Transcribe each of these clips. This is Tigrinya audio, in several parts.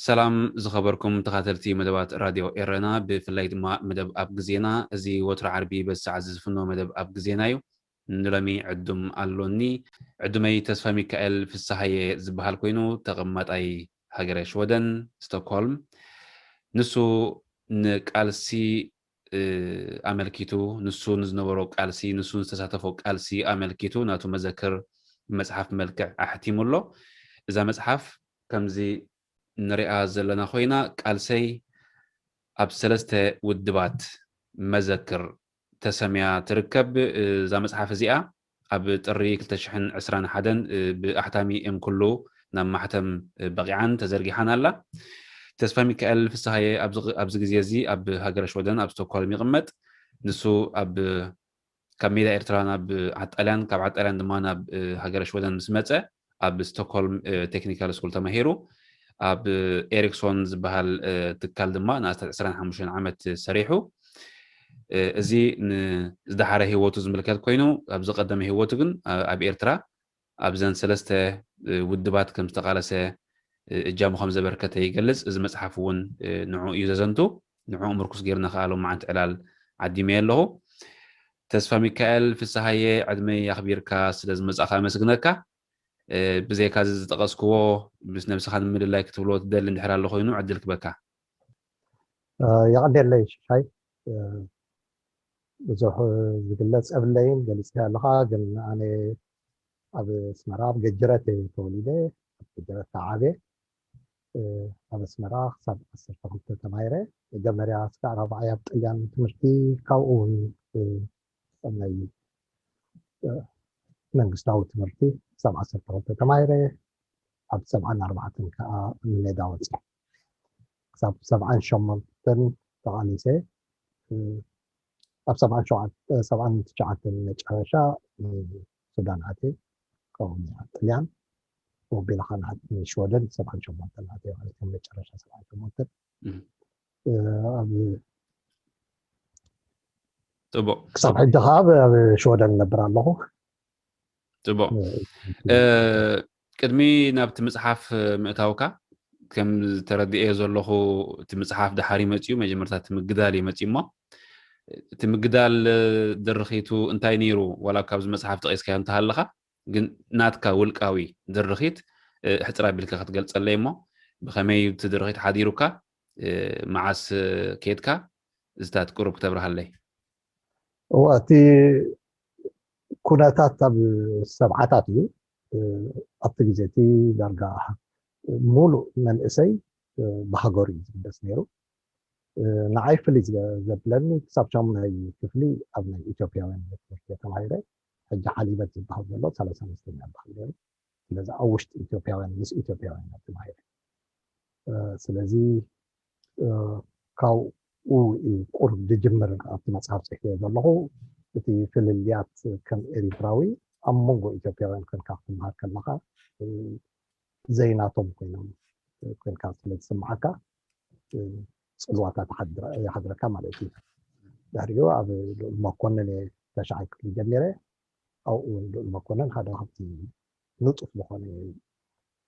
ሰላም ዝኸበርኩም ተኻተልቲ መደባት ራድዮ ኤረና፣ ብፍላይ ድማ መደብ ኣብ ግዜና። እዚ ወትሮ ዓርቢ በዚ ሰዓት ዝፍኖ መደብ ኣብ ግዜና እዩ። ንሎሚ ዕዱም ኣሎኒ። ዕዱመይ ተስፋ ሚካኤል ፍስሃየ ዝበሃል ኮይኑ፣ ተቐማጣይ ሃገረ ሽወደን፣ ስቶክሆልም። ንሱ ንቃልሲ፣ እ፣ ኣመልኪቱ፣ ንሱ ንዝነበሮ ቃልሲ፣ ንሱ ዝተሳተፎ ቃልሲ ኣመልኪቱ ናቱ መዘክር መጽሓፍ መልክዕ ኣሕቲሙ ኣሎ። እዛ መጽሓፍ ከምዚ ንሪኣ ዘለና ኮይና፣ ቃልሰይ ኣብ ሰለስተ ውድባት መዘክር ተሰምያ ትርከብ። እዛ መጽሓፍ እዚኣ ኣብ ጥሪ ክልተ ሽሕን ዕስራን ሓደን ብኣሕታሚ ኤም ኩሉ ናብ ማሕተም በቂዓን ተዘርጊሓን ኣላ። ተስፋ ሚካኤል ፍስሃየ ኣብዚ፣ ኣብዚ ግዜ እዚ ኣብ ሃገረ ሽወደን ኣብ ስቶክሆልም ይቕመጥ። ንሱ ኣብ፣ ካብ ሜዳ ኤርትራ ናብ ዓዲ ጣልያን፣ ካብ ዓዲ ጣልያን ድማ ናብ፣ እ፣ ሃገረ ሽወደን ምስ መጸ፣ ኣብ ስቶክሆልም፣ እ፣ ቴክኒካል ስኩል ተማሂሩ። ኣብ ኤሪክሶን ዝበሃል፣ እ፣ ትካል ድማ ንኣስታት ዕስራን ሓሙሽተን ዓመት ሰሪሑ። እ፣ እዚ ንዝደሓረ ህይወቱ ዝምልከት ኮይኑ፣ ኣብ ዝቐደመ ህይወቱ ግን፣ እ፣ ኣብ ኤርትራ ኣብዘን ሰለስተ፣ እ፣ ውድባት ከም ዝተቓለሰ፣ እ፣ እጃሙ ከም ዘበርከተ ይገልጽ። እዚ መጽሓፍ እውን፣ እ፣ ንዕኡ እዩ ዘዘንቱ። ንዕኡ ምርኩስ ጌርና ከኣ ሎማዓንቲ ዕላል ዓዲመዮ ኣለኹ። ተስፋ ሚካኤል ፍስሃየ፣ ዕድመይ ኣኽቢርካ ስለ ዝመጻእካ ኣመስግነካ። እ፣ ብዘይካ እዚ ዝጠቐስክዎ፣ ምስ ነብስኻ ንምልላይ ክትብሎ ትደሊ እንድሕር ኣሎ ኮይኑ፣ ዕድል ክበካ። እ፣ የቐንየለይ ሽሻይ። እ፣ ብዙሕ ዝግለጽ የብለይን፣ ገሊጽካዮ ኣለኻ። ግን ኣነ ኣብ ኣስመራ፣ ኣብ ገጅረት እየ ተወሊደ፣ ኣብ ገጅረት ተዓብየ። እ፣ ኣብ ኣስመራ ክሳብ ዓሰርተ ክልተ ተማሂረ። መጀመርያ እስካዕ ራብዓይ ኣብ ጥልያን ትምህርቲ፣ ካብኡ እውን፣ እ፣ ናይ፣ እ፣ መንግስታዊ ትምህርቲ ክሳብ ዓሰርተ ክልተ ተማሂረ። ኣብ ሰብዓን ኣርባዕተን ከዓ ንሜዳ ወፅእ። ክሳብ ሰብዓን ሸሞንተን ተቓሊሰ። እ፣ ኣብ ሰብዓን ሸውዓተ፣ ሰብዓን ትሽዓተን መጨረሻ፣ እ፣ ሱዳን ኣትየ፣ ከምኡ ጥልያን፣ ወቢልኻ ንኣት-፣ ንሽወደን ሰብዓን ሸሞንተን ኣትየ ማለት እዩ። መጨረሻ ሰብዓን ሸሞንተን። እም። እ፣ ኣብ፣ ጽቡቕ። ክሳብ ሕጂ ከዓ ኣብ፣ ኣብ ሽወደን እነብር ኣለኹ። ጽቡቕ። እ፣ እ፣ ቅድሚ ናብቲ ምጽሓፍ ምእታውካ፣ ከም ዝተረድኤዮ ዘለኹ፣ እቲ ምጽሓፍ ደሓር እዩ መጺኡ፣ መጀመርታ እቲ ምግዳል እዩ መጺኡ እሞ፣ እቲ ምግዳል ድርኺቱ እንታይ ነይሩ? ዋላ ካብዚ መጽሓፍ ጠቒስካዮ እንተሃለኻ፣ ግን ናትካ ውልቃዊ ድርኺት፣ እ፣ ሕጽር ኣቢልካ ክትገልጸለይ እሞ፣ ብኸመይ እዩ እቲ ድርኺት ሓዲሩካ? እ፣ መዓስ፣ እ፣ ኬድካ? እዚታት ቁሩብ ክተብርሃለይ። እወ፣ እቲ ኩነታት ኣብ ሰብዓታት እዩ። እ፣ ኣብቲ ግዜ እቲ ዳርጋ ሙሉእ መንእሰይ፣ እ፣ ብሃገሩ እዩ ዝግደስ ነይሩ። እ፣ ንዓይ ፍልይ ዝገ-፣ ዘብለኒ ክሳብ ሻሙናይ ክፍሊ ኣብ ናይ ኢትዮጵያውያን ቤት ትምህርቲ እየ ተማሂረ። ሕጂ ሓሊበት ዝበሃል ዘሎ ሰላሳ ኣምስተኛ ዝበሃል ነይሩ። ስለዚ ኣብ ውሽጢ ኢትዮጵያውያን፣ ምስ ኢትዮጵያውያን እየ ተማሂረ። እ፣ ስለዚ፣ እ፣ ካብኡ እዩ ቁሩብ ዝጅምር ኣብቲ መጽሓፍ ጽሒፈዮ ዘለኹ። እቲ ፍልልያት ከም ኤሪትራዊ ኣብ መንጎ ኢትዮጵያውያን ኮንካ ክትመሃር ከለኻ፣ እ፣ ዘይናቶም ኮይኖም፣ ኮይንካ ስለ ዝስምዓካ፣ እ፣ ጽልዋታት ይሓድረ-፣ ይሓድረካ ማለት እዩ። ድሕሪኡ ኣብ ልኡል መኮንን እየ ተሽዓይ ክፍሊ ጀሚረ። ኣብኡ እውን ልኡል መኮንን ሓደ ካብቲ ንጡፍ ዝኾነ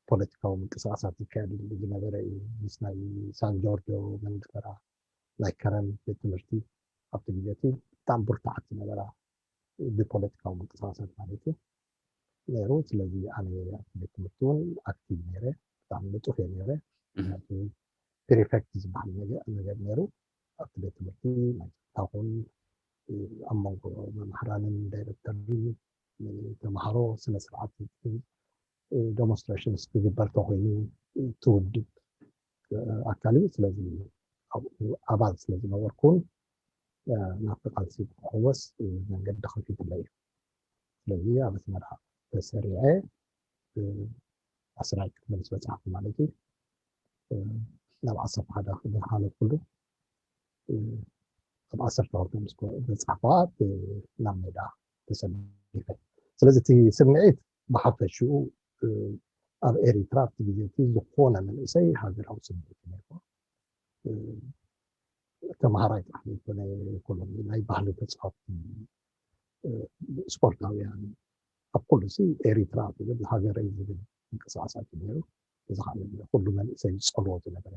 ፖለቲካዊ ምንቅስቓሳት ዝካየድ ዝነበረ እዩ። ምስ ናይ ሳን ጆርጆ መንደፈራ ናይ ከረን ቤት ትምህርቲ ኣብቲ ግዜ እቲ ብጣዕሚ ብርቱዓት ዝነበራ ብፖለቲካዊ ምንቅስቓሳት ማለት እዩ ነይሩ። ስለዚ ኣነ ኣብቲ ቤት ትምህርቲ እውን ኣክቲቭ ነይረ፣ ብጣዕሚ ንጡፍ እየ ነይረ። እህ። ምክንያቱ ፕሪፌክት ዝበሃል ነገር፣ ነገር ነይሩ ኣብቲ ቤት ትምህርቲ። ናይ ጸጥታ ኹን ኣብ መንጎ መምሃራንን ዳይሬክተርን ተምሃሮ ስነ ስርዓት እ፣ ዴሞንስትሬሽንስ ክግበር ተኾይኑ፣ እ፣ እቲ ውድብ፣ እ፣ ኣካል እዩ። ስለዚ ኣብኡ ኣባል ስለ ዝነበርኩን፣ ናብቲ ቃልሲ ክሕወስ መንገዲ ከፊትለይ እዩ። ስለዚ ኣብ ኣስመራ ተሰሪዐ ዓስራይ ክፍሊ ምስ በጻሕኩ ማለት እዩ፣ ናብ ዓሰርተ ሓደ ዝሓለፍኩሉ፣ ኣብ ዓሰርተ ክልተ ምስ በጻሕኩ ናብ ሜዳ ተሰሊፈ። ስለዚ እቲ ስምዒት ብሓፈሽኡ ኣብ ኤሪትራ ኣብቲ ግዜ እቲ ዝኾነ መንእሰይ ሃገራዊ ስምዒት ነይርዎ። ተምሃራይ ጥራሕ ዘይኮነ፣ ኢኮኖሚ፣ ናይ ባህሊ ተጻወትቲ፣ ስፖርታውያን፣ ኣብ ኩሉ ሲ ኤሪትራ ትብል ሃገረይ ዝብል ምንቅስቃሳት ነይሩ። እዚ ከዓ ኩሉ መንእሰይ ዝጸልዎ ዝነበረ።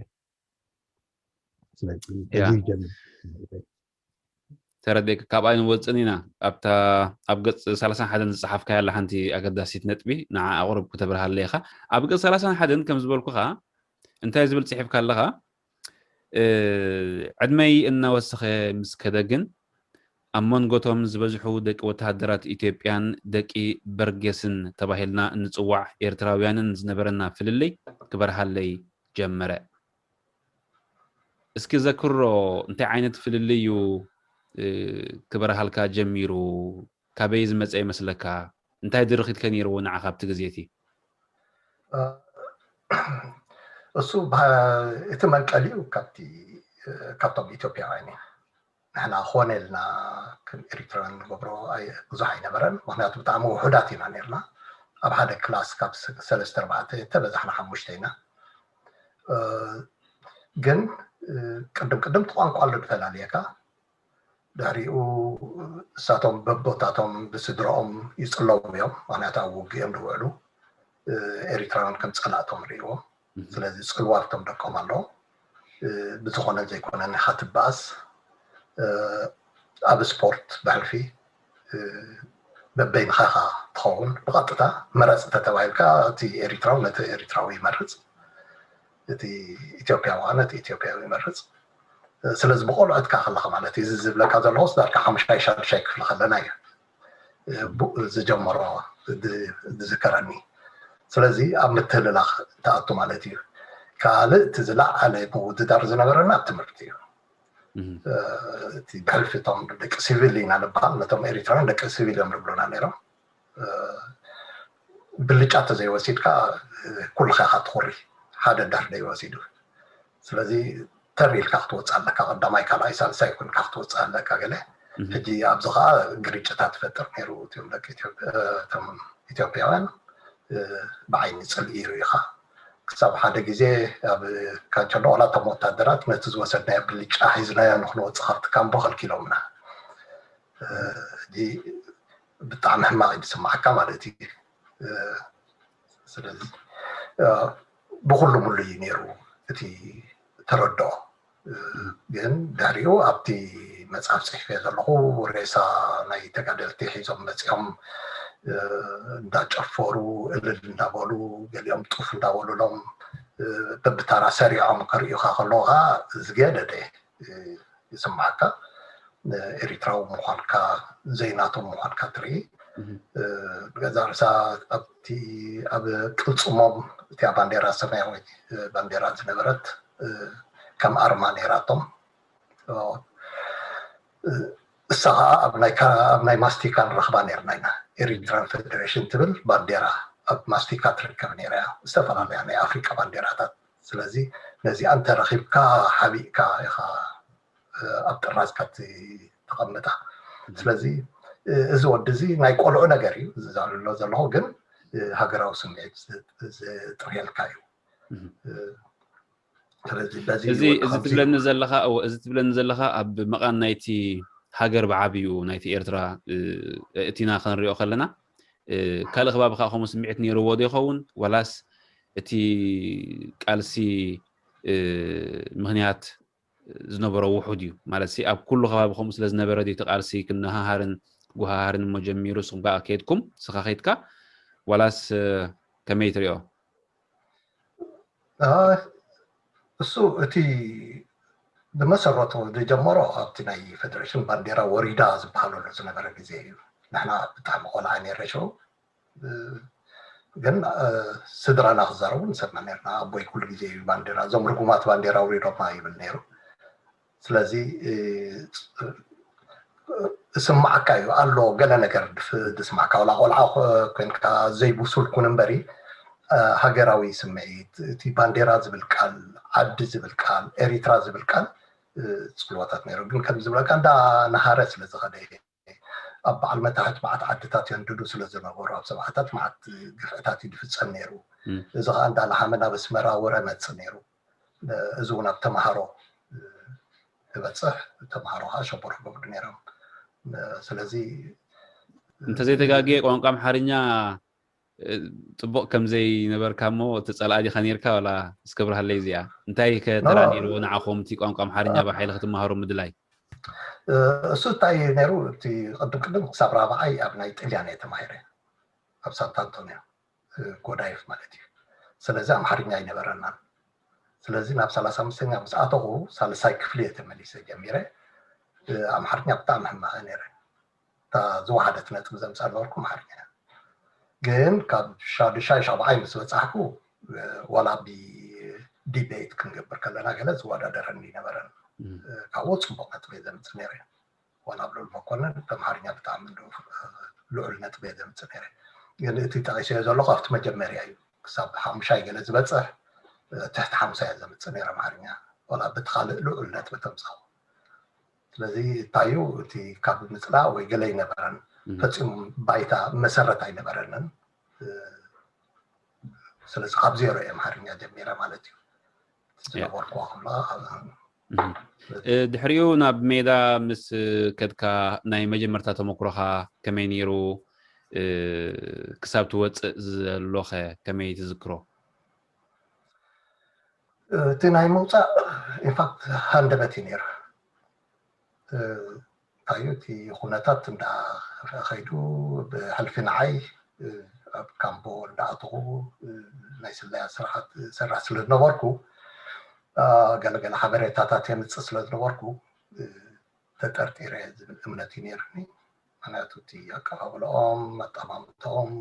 ስለዚ ያ። እዚ ጀሚሩ። ተረዲእካ። ካብኣ ንወፅን ኢና ኣብታ ኣብ ገፅ ሰላሳን ሓደን ዝፀሓፍካያ ኣላ ሓንቲ ኣገዳሲት ነጥቢ፣ ንዓ ኣቕርብ ክተብርሃለ ኢኻ። ኣብ ገፅ ሰላሳን ሓደን ከም ዝበልኩኻ እንታይ ዝብል ፅሒፍካ ኣለኻ? ዕድመይ እናወሰኸ ምስ ከደ ግን ኣብ መንጎቶም ዝበዝሑ ደቂ ወተሃደራት ኢትዮጵያን ደቂ በርጌስን ተባሂልና እንፅዋዕ ኤርትራውያንን ዝነበረና ፍልልይ ክበርሃለይ ጀመረ። እስኪ ዘክሮ፣ እንታይ ዓይነት ፍልልይ እዩ ክበርሃልካ ጀሚሩ? ካበይ ዝመፀ ይመስለካ? እንታይ ድርኺት ከ ነይርዎ ንዓኻ ኣብቲ ግዜ እቲ? እሱ እቲ መንቀሊኡ ካብቲ ካብቶም ኢትዮጵያውያን እዩ። ንሕና ኮነ ኢልና ከም ኤሪትራውያን ንገብሮ ብዙሕ ኣይነበረን። ምክንያቱ ብጣዕሚ ውሑዳት ኢና ነርና። ኣብ ሓደ ክላስ ካብ ሰለስተ ኣርባዕተ ተበዛሕና ሓሙሽተ ኢና። ግን ቅድም ቅድም ትቋንቋ ኣሎ ትፈላልየካ። ድሕሪኡ እሳቶም በቦታቶም ብስድረኦም ይፅለዉ እዮም። ምክንያቱ ኣብ ውግእ እዮም ዝውዕሉ። ኤሪትራውያን ከም ፀላእቶም ርእይዎም። ስለዚ ፅልዋ ኣብቶም ደቆም ኣሎ። ብዝኾነ ዘይኮነ ንኻ ትበኣስ ኣብ ስፖርት ብሕልፊ በበይንኻ ኢኻ ትኸውን። ብቐጥታ ምረፅ ተተባሂልካ እቲ ኤሪትራዊ ነቲ ኤሪትራዊ ይመርፅ፣ እቲ ኢትዮጵያዊ ከዓ ነቲ ኢትዮጵያዊ ይመርፅ። ስለዚ ብቆልዑትካ ከለኻ ማለት እዩ። እዚ ዝብለካ ዘለኹስ ዳርጋ ሓሙሻይ ሻድሻይ ክፍሊ ከለና እዩ ዝጀመሮ ዝዝከረኒ። ስለዚ ኣብ ምትህልላኽ ትኣቱ ማለት እዩ። ካልእ እቲ ዝለዓለ ምውድዳር ዝነበረና ኣብ ትምህርቲ እዩ። እቲ ብሕልፊ እቶም ደቂ ሲቪል ኢና ንበሃል፣ ነቶም ኤሪትራውያን ደቂ ሲቪል እዮም ዝብሉና ነይሮም። ብልጫ ተዘይወሲድካ ኩልኻ ኢኻ ትኹሪ፣ ሓደ ድሕሪ ደይወሲዱ። ስለዚ ተር ኢልካ ክትወፅእ ኣለካ፣ ቀዳማይ ካልኣይ ሳልሳይ ኮንካ ክትወፅእ ኣለካ ገለ። ሕጂ ኣብዚ ከዓ ግርጭታት ትፈጥር ነይሩ። እቶም ደቂ ኢትዮጵያውያን ብዓይኒ ፅልኢ ይርእዩኻ። ክሳብ ሓደ ግዜ ኣብ ካንቸሎ ዋላ እቶም ወታደራት ነቲ ዝወሰድናዮ ብልጫ ሒዝናዮ ንክንወፅእ ካብቲ ካምቦ ከልኪሎምና። ሕጂ ብጣዕሚ ሕማቕ እዩ ዝስማዓካ ማለት እዩ። ስለዚ ብኩሉ ሙሉ እዩ ነይሩ እቲ ተረድኦ። ግን ድሕሪኡ ኣብቲ መፅሓፍ ፅሒፈ ዘለኹ ሬሳ ናይ ተጋደልቲ ሒዞም መፂኦም እንዳጨፈሩ እልል እንዳበሉ ገሊኦም ጡፍ እንዳበሉሎም በብታራ ሰሪዖም ከርእዩካ ከለዉ ከዓ ዝገደደ ይስማዓካ። ኤሪትራዊ ምዃንካ ዘይናቶም ምዃንካ ትርኢ። ብገዛ ርእሳ ኣብቲ ኣብ ቅልፅሞም እቲኣ ባንዴራ ሰማያዊ ባንዴራ ዝነበረት ከም ኣርማ ነይራቶም። እሳ ከዓ ኣብ ናይ ማስቲካ ንረኽባ ነርና ኢና። ኤሪትራን ፌደሬሽን ትብል ባንዴራ ኣብ ማስቲካ ትርከብ ነይራ እያ። ዝተፈላለያ ናይ ኣፍሪቃ ባንዴራታት። ስለዚ ነዚኣ እንተረኺብካ ሓቢእካ ኢኻ ኣብ ጥራዝካ ተቐምጣ። ስለዚ እዚ ወዲ እዚ ናይ ቆልዑ ነገር እዩ ዝዛረሎ ዘለኹ፣ ግን ሃገራዊ ስምዒት ዝጥርየልካ እዩ። ስለዚ በዚ እዚ እዚ ትብለኒ ዘለኻ እወ፣ እዚ ትብለኒ ዘለኻ ኣብ መቓን ናይቲ ሃገር ብዓብዩ ናይቲ ኤርትራ እቲና ክንሪኦ ከለና ካልእ ከባቢ ከዓ ከምኡ ስምዒት ነይርዎ ዶ ይኸውን? ዋላስ እቲ ቃልሲ ምክንያት ዝነበሮ ውሑድ እዩ ማለት ሲ ኣብ ኩሉ ከባቢ ከምኡ ስለ ዝነበረ ድዩ እቲ ቃልሲ ክነሃሃርን ክጉሃሃርን እሞ ጀሚሩ ንስኹም ከዓ ከይድኩም ንስኻ ከይድካ ዋላስ ከመይ ትሪኦ? እሱ እቲ ብመሰረቱ ዝጀመሮ ኣብቲ ናይ ፌደሬሽን ባንዴራ ወሪዳ ዝበሃለሉ ዝነበረ ግዜ እዩ። ንሕና ብጣዕሚ ቆልዓ ነይረ ሽዑ ግን ስድራና ክዛረቡ ንሰምዕ ነርና። ኣቦይ ኩሉ ግዜ እዩ ባንዴራ እዞም ርጉማት ባንዴራ ኣውሪዶማ ይብል ነይሩ። ስለዚ እስማዓካ እዩ ኣሎ ገለ ነገር ድስማዕካ፣ ዋላ ቆልዓ ኮይንካ ዘይብሱል ኩን እምበሪ፣ ሃገራዊ ስምዒት፣ እቲ ባንዴራ ዝብል ቃል፣ ዓዲ ዝብል ቃል፣ ኤሪትራ ዝብል ቃል ጽልዋታት ነይሩ። ግን ከም ዝብለካ እንዳ ናሃረ ስለ ዝኸደ፣ ኣብ በዓል መታሕት መዓት ዓድታት የንድዱ ስለ ዝነበሩ፣ ኣብ ሰብዓታት መዓት ግፍዕታት እዩ ዝፍጸም ነይሩ። እዚ ከዓ እንዳ ለሓመ ናብ ኣስመራ ወረ መጽእ ነይሩ። እዚ እውን ኣብ ተምሃሮ ዝበፅሕ፣ ተምሃሮ ከዓ ሸቦር ክገብሩ ነይሮም። ስለዚ እንተዘይተጋግየ ቋንቋ ኣምሓርኛ ፅቡቅ ከምዘይነበርካ እሞ እቲ ፀላእ ዲካ ነርካ ዋላ እስከ ብርሃለይ እዚኣ እንታይ ከተራ ነይርዎ ንዓኹም እቲ ቋንቋ ኣምሓርኛ ብሓይሊ ክትመሃሩ ምድላይ? እሱ እንታይ ነይሩ፣ እቲ ቅድም ቅድም ክሳብ ራብዓይ ኣብ ናይ ጥልያን እየ ተማሂረ ኣብ ሳንታ ኣንቶኒዮ ጎዳይፍ ማለት እዩ። ስለዚ ኣምሓርኛ ኣይነበረናን። ስለዚ ናብ ሰላሳ ኣምስተኛ ምስ ኣተኹ ሳልሳይ ክፍሊ እየ ተመሊሰ ጀሚረ። ኣምሓርኛ ብጣዕሚ ሕማቐ ነይረ። እታ ዝወሓደት ነጥቢ ዘምፃ ነበርኩ ኣምሓርኛ። ግን ካብ ሻዱሻይ ሻብዓይ ምስ በፃሕኩ ዋላ ብዲቤት ክንገብር ከለና ገለ ዝወዳደረኒ ነበረን። ካብኡ ፅቡቅ ነጥቢ እየ ዘምፅእ ነይረ። ዋላ ኣብ ልዑል መኮነን ብኣምሓርኛ ብጣዕሚ ልዑል ነጥቢ እየ ዘምፅእ ነይረ። ግን እቲ ጠቒሰዮ ዘለኹ ኣብቲ መጀመርያ እዩ። ክሳብ ሓሙሻይ ገለ ዝበፅሕ ትሕቲ ሓምሳ እየ ዘምፅእ ነይረ ኣምሓርኛ። ዋላ በቲ ካልእ ልዑል ነጥቢ ተምፃኹ። ስለዚ እንታይ እዩ እቲ ካብ ምፅላእ ወይ ገለ ኣይነበረን። ፈፂሙ ባይታ መሰረት ኣይነበረንን። ስለዚ ካብ ዜሮ እየ ኣምሓርኛ ጀሚረ ማለት እዩ። ዝነበርኩ ክብላ ድሕሪኡ ናብ ሜዳ ምስ ከድካ ናይ መጀመርታ ተመክሮኻ ከመይ ነይሩ? ክሳብ ትወፅእ ዘሎኸ ከመይ ትዝክሮ? እቲ ናይ ምውፃእ ኢንፋክት ሃንደበት እዩ ነይሩ። እንታይ እዩ እቲ ኩነታት እንዳኸፍአ ከይዱ ብሕልፊ ንዓይ ኣብ ካምቦ እንዳኣተኹ ናይ ስለያ ስራሓት ዝሰርሕ ስለ ዝነበርኩ ገለገለ ሓበሬታታት የምፅእ ስለ ዝነበርኩ ተጠርጢረ ዝብል እምነት እዩ ነይርኒ። ምክንያቱ እቲ ኣቀባብለኦም፣ ኣጠማምተኦም፣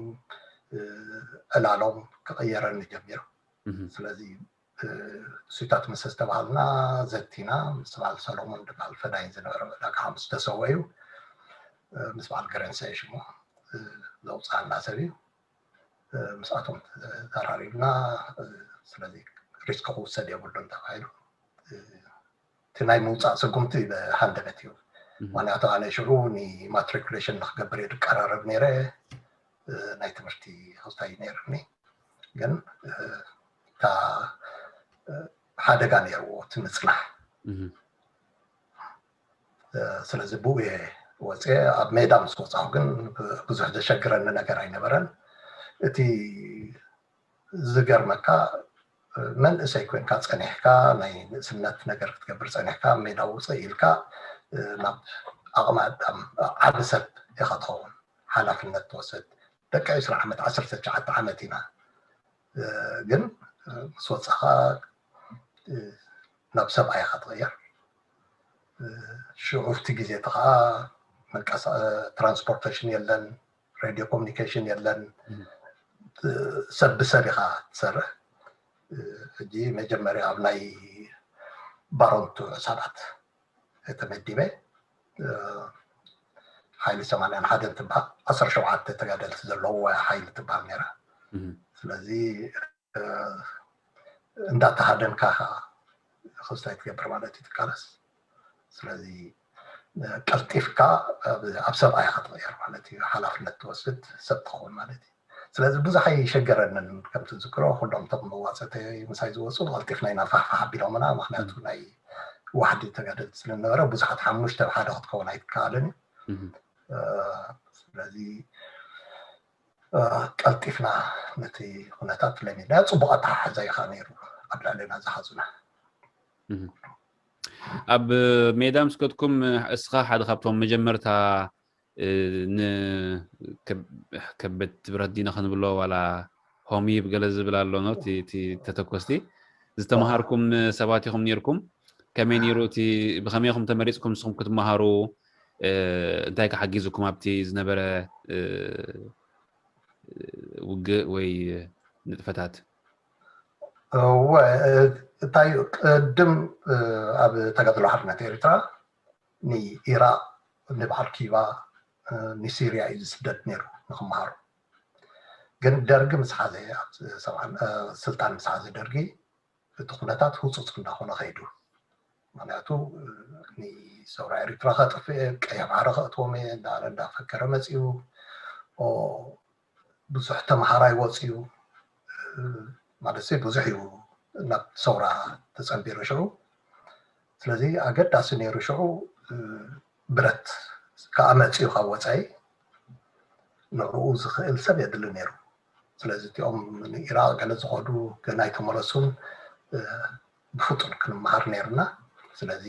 ዕላሎም ክቕየረኒ ጀሚሩ። ስለዚ እሱታት ምስ ዝተባሃልና ዘቲና ምስ በዓል ሰሎሞን ዝበሃል ፈዳይን ዝነበረ ዕዳጋ ምስ ተሰወዩ ምስ በዓል ገረንሰ ሽሞ ዘውፅኣና ሰብ እዩ። ምስኣቶም ተራሪብና ስለዚ ሪስክ ክውሰድ የብሉን ተባሂሉ እቲ ናይ ምውፃእ ስጉምቲ ብሃንደበት እዩ። ምክንያቱ ኣነ ሽዑ ንማትሪኩሌሽን ንክገብር እየ ዝቀራረብ ነይረ። ናይ ትምህርቲ ክስታይ ነይርኒ ግን እታ ሓደጋ ነይርዎ እቲ ምፅናሕ። ስለዚ ብኡ እየ ወፅየ። ኣብ ሜዳ ምስ ወፃኹ ግን ብዙሕ ዘሸግረኒ ነገር ኣይነበረን። እቲ ዝገርመካ መንእሰይ ኮይንካ ፀኒሕካ ናይ ንእስነት ነገር ክትገብር ፀኒሕካ ሜዳ ውፅእ ኢልካ ናብ ዓቕሚ ኣዳም ዓቢ ሰብ ኢኻ ትኸውን። ሓላፍነት ትወስድ። ደቂ ዕስራ ዓመት ዓሰርተ ትሽዓተ ዓመት ኢና ግን ምስ ወፃኻ ናብ ሰብኣይ ኢኻ ትቕየር። ሽዑ እቲ ግዜ እቲ ከዓ ትራንስፖርቴሽን የለን፣ ሬድዮ ኮሚኒኬሽን የለን፣ ሰብ ብሰብ ኢኻ ትሰርሕ። ሕጂ መጀመርያ ኣብ ናይ ባሮንቱ ዕሳባት ተመዲበ ሓይሊ ሰማንያን ሓደን ትበሃል ዓሰርተ ሸውዓተ ተጋደልቲ ዘለዎ ሓይሊ ትበሃል ነይራ። ስለዚ እንዳተሃደንካ ክስታይ ትገብር ማለት እዩ ትቃለስ። ስለዚ ቀልጢፍካ ኣብ ሰብኣይ ክትቕየር ማለት እዩ። ሓላፍነት ትወስድ ሰብ ትኸውን ማለት እዩ። ስለዚ ብዙሕ ኣይሸገረንን። ከምቲ ዝክሮ ኩሎም እቶም መዋፅእተይ ምሳይ ዝወፁ ቀልጢፍና ኢና ፋሕፋሕ ኣቢሎምና። ምክንያቱ ናይ ዋሕዲ ተጋደልቲ ስለዝነበረ ብዙሓት ሓሙሽተ ሓደ ክትከውን ኣይትከኣልን እዩ። ስለዚ ቀልጢፍና ነቲ ኩነታት ለሚድና። ፅቡቕ ኣተሓሕዛ እዩ ከዓ ነይሩ ኣብ ልዕሌና ዝሓዙና። ኣብ ሜዳ ምስ ከድኩም እስኻ ሓደ ካብቶም መጀመርታ ከበድቲ ብረት ዲና ክንብሎ ዋላ ሆም ይብ ገለ ዝብል ኣሎ እቲ ተተኮስቲ ዝተምሃርኩም ሰባት ኢኹም ነይርኩም። ከመይ ነይሩ እቲ ብኸመይ ኢኹም ተመሪፅኩም ንስኹም ክትመሃሩ? እንታይ ከ ሓጊዙኩም ኣብቲ ዝነበረ ውግእ ወይ ንጥፈታት? እወ፣ እንታይ እዩ ቅድም ኣብ ተጋድሎ ሓርነት ኤርትራ ንኢራቅ ንበዓል ኪባ ንሲርያ እዩ ዝስደድ ነይሩ ንክመሃሩ። ግን ደርጊ ምስ ሓዘ፣ ስልጣን ምስ ሓዘ ደርጊ፣ እቲ ኩነታት ህፁፅ እንዳኾነ ከይዱ። ምክንያቱ ንሰውራ ኤሪትራ ከጥፍእ፣ ቀይሕ ባሕሪ ከእትዎም እየ እንዳበለ እንዳፈከረ መፂኡ። ብዙሕ ተምሃራይ ወፅዩ ማለት ብዙሕ እዩ ናብ ሰውራ ተፀንቢሩ ሽዑ። ስለዚ ኣገዳሲ ነይሩ ሽዑ ብረት ከዓ መፅዩ ካብ ወፃኢ ንዕኡ ዝኽእል ሰብ የድሊ ነይሩ። ስለዚ እቲኦም ንኢራቅ ገለ ዝኸዱ ገና ኣይተመለሱን፣ ብፍጡን ክንመሃር ነይርና። ስለዚ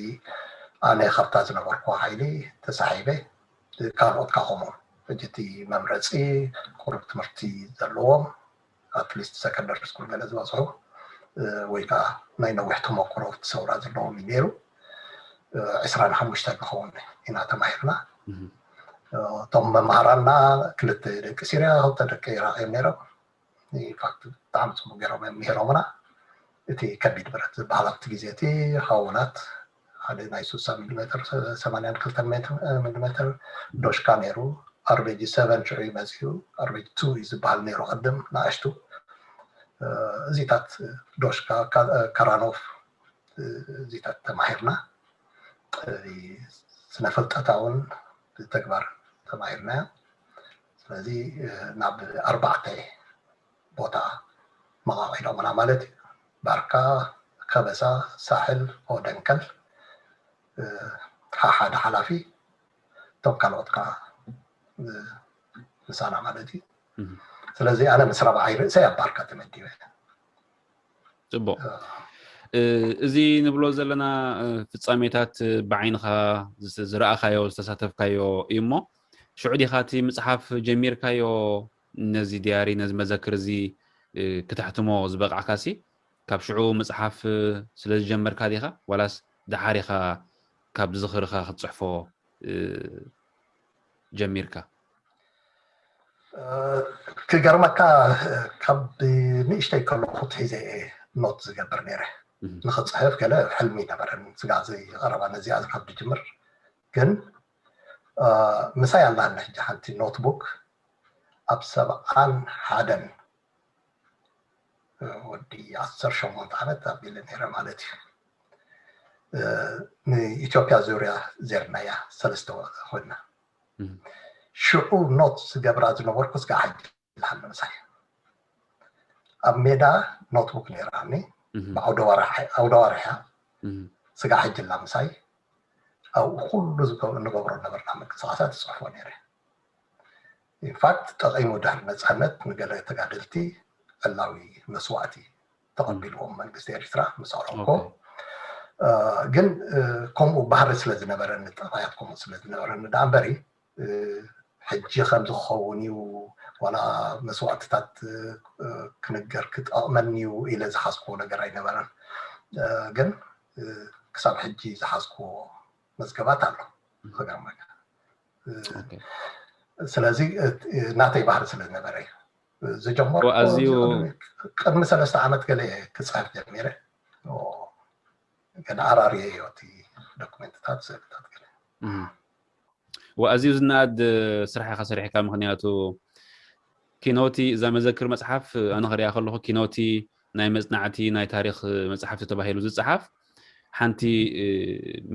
ኣነ ካብታ ዝነበርኩ ሓይሊ ተሳሒበ ካልኦት ካኸምኡ ሕጂ እቲ መምረፂ ቁሩብ ትምህርቲ ዘለዎም ኣትሊስት ሰከንደሪ ስኩል ገለ ዝበፅሑ ወይ ከዓ ናይ ነዊሕ ተመክሮ ሰውራ ዘለዎም እዩ ነይሩ። ዕስራን ሓሙሽተን ንኸውን ኢና ተማሂርና። እቶም መምሃራና ክልተ ደቂ ሲርያ ክልተ ደቂ ኢራቅ እዮም ነይሮም። ኢንፋክት ብጣዕሚ ፅቡቅ ገይሮም እዮም ምሂሮምና። እቲ ከቢድ ብረት ዝበሃል ኣብቲ ግዜ እቲ ሃውናት ሓደ ናይ ስሳ ሚሊሜትር ሰማንያን ክልተን ሚሊሜትር ዶሽካ ነይሩ። ኣርቤጂ ሰቨን ሽዑ እዩ መፅኡ። ኣርቤጂ ቱ እዩ ዝበሃል ነይሩ ቅድም ንኣሽቱ። እዚታት ዶሽካ፣ ካራኖፍ እዚታት ተማሂርና። ስነ ፍልጠታ እውን ብተግባር ተማሂርናዮ። ስለዚ ናብ ኣርባዕተ ቦታ መቓቒሎምና ማለት እዩ። ባርካ፣ ከበሳ፣ ሳሕል፣ ደንከል፣ ሓሓደ ሓላፊ፣ እቶም ካልኦት ከዓ ምሳና ማለት እዩ። ስለዚ ኣነ ምስ ራብዓይ ርእሰይ ኣብ ባርካ ተመዲበ። ፅቡቅ። እዚ ንብሎ ዘለና ፍፃሜታት ብዓይንኻ ዝረኣኻዮ ዝተሳተፍካዮ እዩ እሞ ሽዑ ዲኻ እቲ ምፅሓፍ ጀሚርካዮ? ነዚ ዲያሪ ነዚ መዘክር እዚ ክተሕትሞ ዝበቃዕካሲ ካብ ሽዑ ምፅሓፍ ስለ ዝጀመርካ ዲኻ ዋላስ ደሓር ኢኻ ካብ ዝኽርኻ ክትፅሕፎ ጀሚርካ? ክገርመካ ካብ ንእሽተይ ከለኹ ትሒዘ እየ ኖት ዝገብር ነይረ። ንክፅሕፍ ገለ ሕልሚ ነበረን ስጋዕ እዚ ቀረባ ነዚኣ ካብ ድጅምር። ግን ምሳይ ኣላኒ ሕጂ ሓንቲ ኖትቡክ ኣብ ሰብዓን ሓደን ወዲ ዓሰርተ ሸሞንተ ዓመት ኣቢለ ነይረ ማለት እዩ። ንኢትዮጵያ ዙርያ ዜርናያ ሰለስተ ኮይና ሽዑ ኖት ዝገብራ ዝነበርኩ ስጋዕ ሕጂ ይልሃሎ ምሳይ ኣብ ሜዳ ኖትቡክ ነይራኒ ብዓውደ ዋርሕ እያ ስጋዕ ሕጂ ላ ምሳይ ኣብኡ ኩሉ ንገብሮ ነበርና ምንቅስቃሳት ዝፅሕፎ ነይረ። ኢንፋክት ጠቒሙ ድሕሪ ነፃነት ንገለ ተጋደልቲ ዕላዊ መስዋእቲ ተቐቢልዎም መንግስቲ ኤርትራ ምስ ኣቕረብኮ ግን ከምኡ ባህሪ ስለ ዝነበረኒ ጠባያት ከምኡ ስለ ዝነበረኒ ደኣ እምበሪ ሕጂ ከምዚ ክኸውን እዩ ዋላ መስዋእትታት ክንገር ክጠቕመኒ እዩ ኢለ ዝሓዝክዎ ነገር ኣይነበረን። ግን ክሳብ ሕጂ ዝሓዝክዎ መዝገባት ኣሎ ክገርመካ። ስለዚ ናተይ ባህሪ ስለ ዝነበረ እዩ ዝጀመርኩ። ኣዝዩ ቅድሚ ሰለስተ ዓመት ገለ ክፅሕፍ ጀሚረ። ገና ኣራርየ እዮ እቲ ዶክመንትታት ስእልታት ገለ። ወኣዝዩ ዝነኣድ ስራሕ ኢኻ ሰሪሕካ። ምክንያቱ ኪኖቲ እዛ መዘክር መፅሓፍ ኣነ ክሪኣ ከለኹ ኪኖቲ ናይ መፅናዕቲ ናይ ታሪክ መፅሓፍቲ ተባሂሉ ዝፀሓፍ ሓንቲ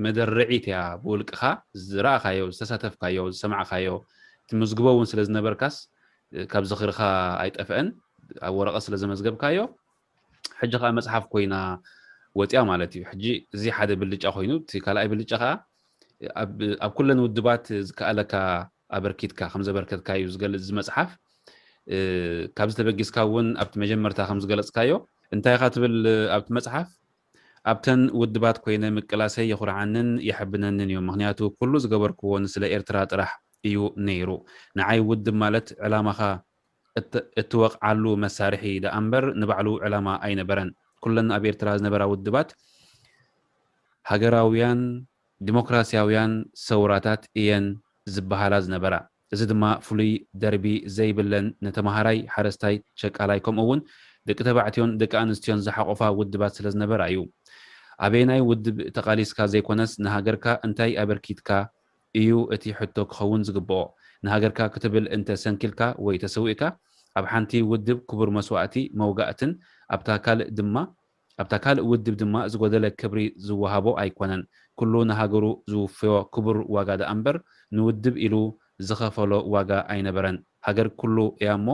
መደርዒት እያ። ብውልቅኻ ዝረኣኻዮ፣ ዝተሳተፍካዮ፣ ዝሰማዕካዮ፣ ትምዝግቦ እውን ስለ ዝነበርካስ ካብ ዝኽርኻ ኣይጠፍአን። ኣብ ወረቐት ስለ ዘመዝገብካዮ ሕጂ ከዓ መፅሓፍ ኮይና ወፂኣ ማለት እዩ። ሕጂ እዚ ሓደ ብልጫ ኮይኑ እቲ ካልኣይ ብልጫ ከዓ ኣብ ኩለን ውድባት ዝከኣለካ ኣበርኪትካ ከም ዘበርከትካ እዩ ዝገልፅ እዚ መፅሓፍ። ካብዚ ተበጊስካ እውን ኣብቲ መጀመርታ ከም ዝገለፅካዮ እንታይ ኢኻ ትብል ኣብቲ መፅሓፍ? ኣብተን ውድባት ኮይነ ምቅላሰይ የኹርዓንን የሐብነንን እዩ። ምክንያቱ ኩሉ ዝገበርክዎ ንስለ ኤርትራ ጥራሕ እዩ ነይሩ። ንዓይ ውድብ ማለት ዕላማኻ እትወቕዓሉ መሳርሒ ደኣ እምበር ንባዕሉ ዕላማ ኣይነበረን። ኩለን ኣብ ኤርትራ ዝነበራ ውድባት ሃገራውያን ዲሞክራስያውያን ሰውራታት እየን ዝበሃላ ዝነበራ። እዚ ድማ ፍሉይ ደርቢ ዘይብለን ንተምሃራይ፣ ሓረስታይ፣ ሸቃላይ ከምኡ እውን ደቂ ተባዕትዮን ደቂ ኣንስትዮን ዝሓቖፋ ውድባት ስለ ዝነበራ እዩ። ኣበየናይ ውድብ ተቓሊስካ ዘይኮነስ ንሃገርካ እንታይ ኣበርኪትካ እዩ እቲ ሕቶ ክኸውን ዝግብኦ። ንሃገርካ ክትብል እንተ ሰንኪልካ ወይ ተሰዊእካ፣ ኣብ ሓንቲ ውድብ ክቡር መስዋእቲ መውጋእትን ኣብታ ካልእ ድማ ኣብታ ካልእ ውድብ ድማ ዝጎደለ ክብሪ ዝወሃቦ ኣይኮነን። ኩሉ ንሃገሩ ዝውፍዮ ክቡር ዋጋ ደኣ እምበር ንውድብ ኢሉ ዝኸፈሎ ዋጋ ኣይነበረን። ሃገር ኩሉ እያ እሞ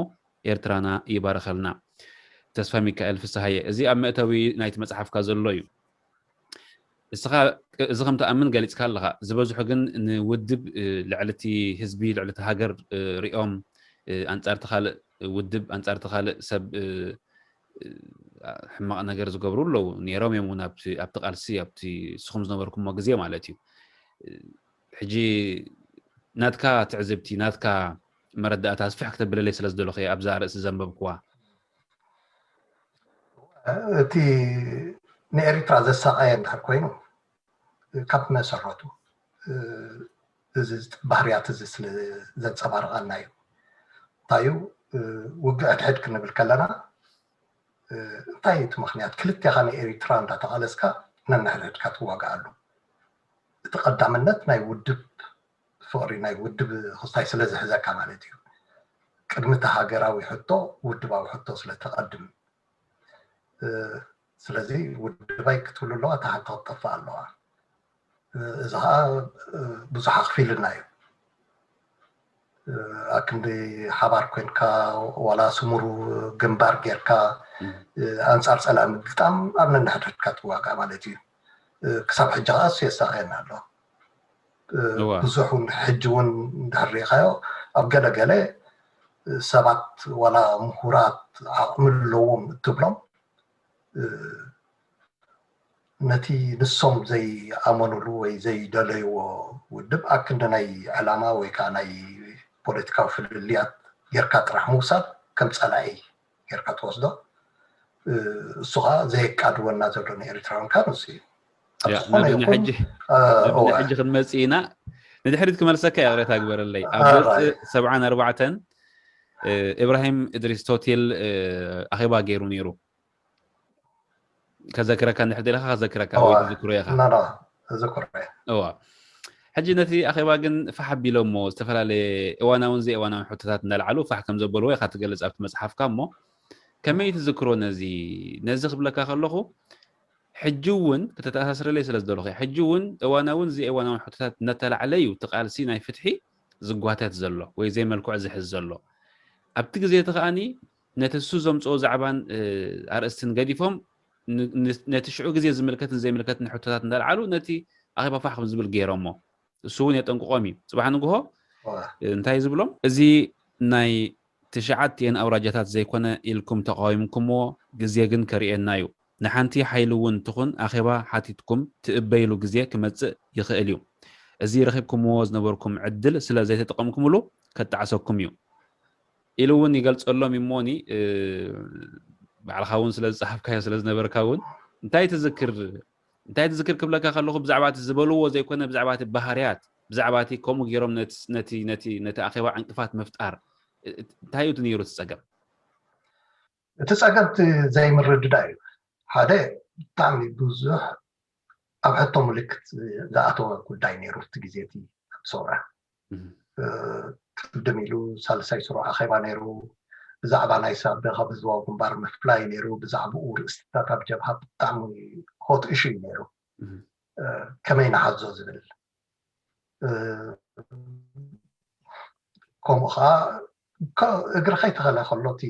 ኤርትራና ይባርኸልና። ተስፋ ሚካኤል ፍስሃየ፣ እዚ ኣብ መእተዊ ናይቲ መጽሓፍካ ዘሎ እዩ። እስኻ እዚ ከም ትኣምን ገሊጽካ ኣለኻ። ዝበዝሑ ግን ንውድብ ልዕሊ እቲ ህዝቢ ልዕሊ እቲ ሃገር ሪኦም ኣንጻር እቲ ካልእ ውድብ ኣንጻር እቲ ካልእ ሰብ ሕማቕ ነገር ዝገብሩ ኣለዉ፣ ነይሮም እዮም እውን ኣብቲ ቃልሲ ኣብቲ ንስኹም ዝነበርኩሞ ግዜ ማለት እዩ። ሕጂ ናትካ ትዕዝብቲ ናትካ መረዳእታ ስፍሕ ክተብለለይ ስለ ዝደለኹ ኣብዛ ርእሲ ዘንበብክዋ። እቲ ንኤሪትራ ዘሳቐየ እንድሕር ኮይኑ ካብ መሰረቱ እዚ ባህርያት እዚ ስለ ዘንፀባርቐና እዩ። እንታይ እዩ ውግእ ሕድሕድ ክንብል ከለና እንታይ እቲ ምክንያት ክልቴኻ ንኤሪትራ እንዳተቓለስካ ነንሕድሕድካ ትዋጋኣሉ? እቲ ቀዳምነት ናይ ውድብ ፍቕሪ ናይ ውድብ ክስታይ ስለ ዝሕዘካ ማለት እዩ። ቅድሚ እቲ ሃገራዊ ሕቶ ውድባዊ ሕቶ ስለ ተቐድም ስለዚ ውድባይ ክትብሉ ኣለዋ እታ ሓንቲ ክትጠፍእ ኣለዋ። እዚ ከዓ ብዙሕ ኣኽፊልና እዩ። ኣክንዲ ሓባር ኮንካ ዋላ ስሙሩ ግንባር ጌርካ ኣንፃር ፀላኢ ምግጣም ኣብ ነንሕድሕድካ ትዋጋእ ማለት እዩ። ክሳብ ሕጂ ከዓ እሱ የሳቀየና ኣሎ። ብዙሕ እውን ሕጂ እውን እንድሕር ሪኢኻዮ ኣብ ገለ ገለ ሰባት ዋላ ምሁራት ዓቕሚ ኣለዎም እትብሎም ነቲ ንሶም ዘይኣመኑሉ ወይ ዘይደለይዎ ውድብ ኣክንዲ ናይ ዕላማ ወይ ከዓ ናይ ፖለቲካዊ ፍልልያት ጌርካ ጥራሕ ምውሳድ ከም ፀላኢ ጌርካ ትወስዶ። እሱ ከዓ ዘየቃድወና ዘሎ ንኤርትራውያን ከዓ ንሱ እዩ። ሕጂ ክንመፅእ ኢና። ንድሕሪት ክመልሰካ ይቕሬታ ግበረለይ። ኣብ ገፅ ሰብዓን ኣርባዕተን ኢብራሂም እድሪስ ቶቴል ኣኼባ ገይሩ ነይሩ። ከዘክረካ እንድሕር ደለካ ከዘክረካ ወይ ትዝክሮ ኢኻ። እዋ። ሕጂ ነቲ ኣኼባ ግን ፋሕ ኣቢሎሞ ዝተፈላለየ እዋናውን ዘይእዋናውን ሕቶታት እንዳልዓሉ ፋሕ ከም ዘበልዎ ኢኻ ትገልጽ ኣብቲ መጽሓፍካ። እሞ ከመይ ትዝክሮ ነዚ? ነዚ ክብለካ ከለኹ ሕጂ እውን ክተተኣሳስረለይ ስለ ዝደለኹ እየ። ሕጂ እውን እዋናውን ዘይእዋናውን ሕቶታት እናተላዕለ እዩ እቲ ቃልሲ ናይ ፍትሒ ዝጓተት ዘሎ ወይ ዘይመልክዑ ዝሕዝ ዘሎ። ኣብቲ ግዜ እቲ ከኣኒ ነቲ እሱ ዘምፅኦ ዛዕባን ኣርእስትን ገዲፎም ነቲ ሽዑ ግዜ ዝምልከትን ዘይምልከትን ሕቶታት እንዳልዓሉ ነቲ ኣኼባ ፋሕ ከም ዝብል ገይሮሞ። እሱ እውን የጠንቅቖም እዩ። ፅባሕ ንግሆ እንታይ ዝብሎም? እዚ ናይ ትሽዓቲኤን ኣውራጃታት ዘይኮነ ኢልኩም ተቃዊምኩምዎ፣ ግዜ ግን ከርእየና እዩ። ንሓንቲ ሓይሊ እውን ትኹን ኣኼባ ሓቲትኩም ትእበይሉ ግዜ ክመጽእ ይኽእል እዩ። እዚ ረኺብኩምዎ ዝነበርኩም ዕድል ስለ ዘይተጠቐምኩምሉ ከጣዕሰኩም እዩ ኢሉ እውን ይገልጸሎም እሞኒ። ባዕልኻ እውን ስለ ዝጸሓፍካዮ ስለ ዝነበርካ እውን እንታይ ትዝክር እንታይ ትዝክር ክብለካ ከለኹ ብዛዕባ እቲ ዝበልዎ ዘይኮነ ብዛዕባ እቲ ባህርያት ብዛዕባ እቲ ከምኡ ገይሮም ነቲ ኣኼባ ዕንቅፋት ምፍጣር እንታይ እዩ ነይሩ እቲ ጸገም? እቲ ጸገም እቲ ዘይምርድዳእ እዩ። ሓደ ብጣዕሚ ብዙሕ ኣብ ሕቶ ምልክት ዝኣተወ ጉዳይ ነይሩ እቲ ግዜ እቲ ኣብ ሰውራ። ቅድም ኢሉ ሳልሳይ ስሩዕ ኣኼባ ነይሩ። ብዛዕባ ናይ ሳበ ካብ ህዝባዊ ግንባር ምፍላይ ነይሩ። ብዛዕባኡ ርእስታት ኣብ ጀብሃ ብጣዕሚ ሆት እሹ እዩ ነይሩ። ከመይ ንሓዞ ዝብል ከምኡ ከዓ እግሪ ከይተኸለ ከሎ እቲ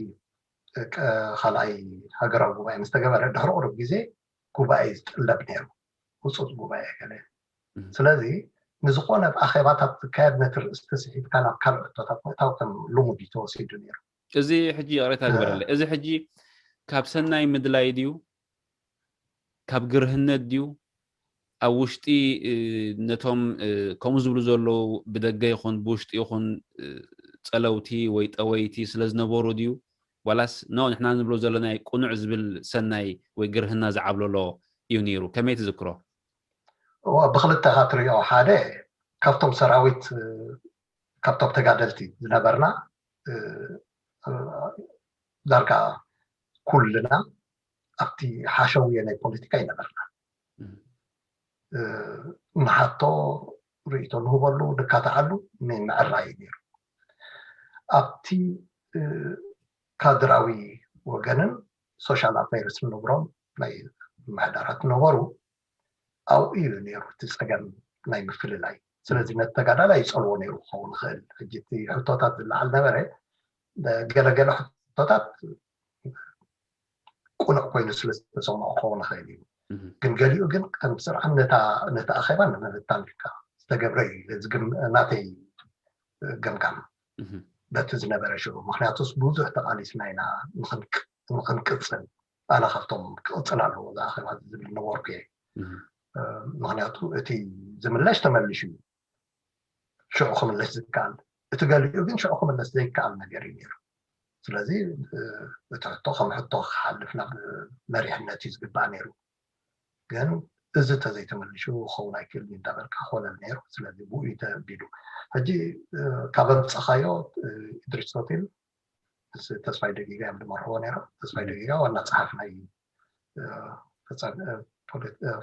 ካልኣይ ሃገራዊ ጉባኤ ምስ ተገበረ ድሕሪ ቁሩብ ግዜ ጉባኤ ዝጥለብ ነይሩ፣ ህፁፅ ጉባኤ ገለ። ስለዚ ንዝኾነ ኣኼባታት ዝካየድ ነቲ ርእስቲ ስሒትካ ናብ ካልእ ሕቶታት ምእታው ከም ልሙድ እዩ ተወሲዱ ነይሩ። እዚ ሕጂ ይቕሬታ ግበረለይ፣ እዚ ሕጂ ካብ ሰናይ ምድላይ ድዩ ካብ ግርህነት ድዩ ኣብ ውሽጢ ነቶም ከምኡ ዝብሉ ዘለዉ ብደገ ይኹን ብውሽጢ ይኹን ጸለውቲ ወይ ጠወይቲ ስለ ዝነበሩ ድዩ ዋላስ ኖ ንሕና ንብሎ ዘለናይ ቅኑዕ ዝብል ሰናይ ወይ ግርህና ዝዓብለሎ እዩ ነይሩ? ከመይ ትዝክሮ? ብክልተ ኢኻ ትሪኦ። ሓደ ካብቶም ሰራዊት ካብቶም ተጋደልቲ ዝነበርና ዳርጋ ኩልና ኣብቲ ሓሸውየ ናይ ፖለቲካ ይነበርና። ንሓቶ ርእይቶ ንህበሉ፣ ንካትዓሉ፣ ንምዕራይ እዩ ነይሩ። ኣብቲ ካድራዊ ወገንን ሶሻል ኣፌርስ ንብሮም ናይ ምሕዳራት ነበሩ። ኣብኡ እዩ ነይሩ እቲ ፀገም ናይ ምፍልላይ። ስለዚ ነቲ ተጋዳላይ ይፀልዎ ነይሩ ክኸውን ይኽእል። ሕጂ እቲ ሕቶታት ዝለዓል ነበረ፣ ገለገለ ሕቶታት ቁኑዕ ኮይኑ ስለ ዝተሰምዖ ክኸውን ይኽእል እዩ። ግን ገሊኡ ግን ከም ስርዓት ነቲ ኣኼባ ንምብታን ኢልካ ዝተገብረ እዩ ናተይ ገምጋም በቲ ዝነበረ ሽዑ። ምክንያቱስ ብዙሕ ተቓሊስና ኢና ንክንቅፅል። ኣነ ካብቶም ክቕፅል ኣለዎ እዚ ኣኼባ ዝብል ነበርኩ እየ። ምክንያቱ እቲ ዝምለሽ ተመሊሹ እዩ። ሽዑ ክምለስ ዝከኣል፣ እቲ ገሊኡ ግን ሽዑ ክምለስ ዘይከኣል ነገር እዩ ነይሩ። ስለዚ እቲ ሕቶ ከም ሕቶ ክሓልፍ ናብ መሪሕነት እዩ ዝግባእ ነይሩ። ግን እዚ ተዘይተመሊሹ ክኸውን ኣይክእል እዩ እንዳበልካ ኮለል ነይሩ። ስለዚ ብኡ እዩ ተቢሉ። ሕጂ ካብ ኣምፀኻዮ፣ ኢድሪስ ሆቴል ምስ ተስፋይ ደጊጋ እዮም ዝመርሕዎ ነይሮም። ተስፋይ ደጊጋ ዋና ፀሓፊ ናይ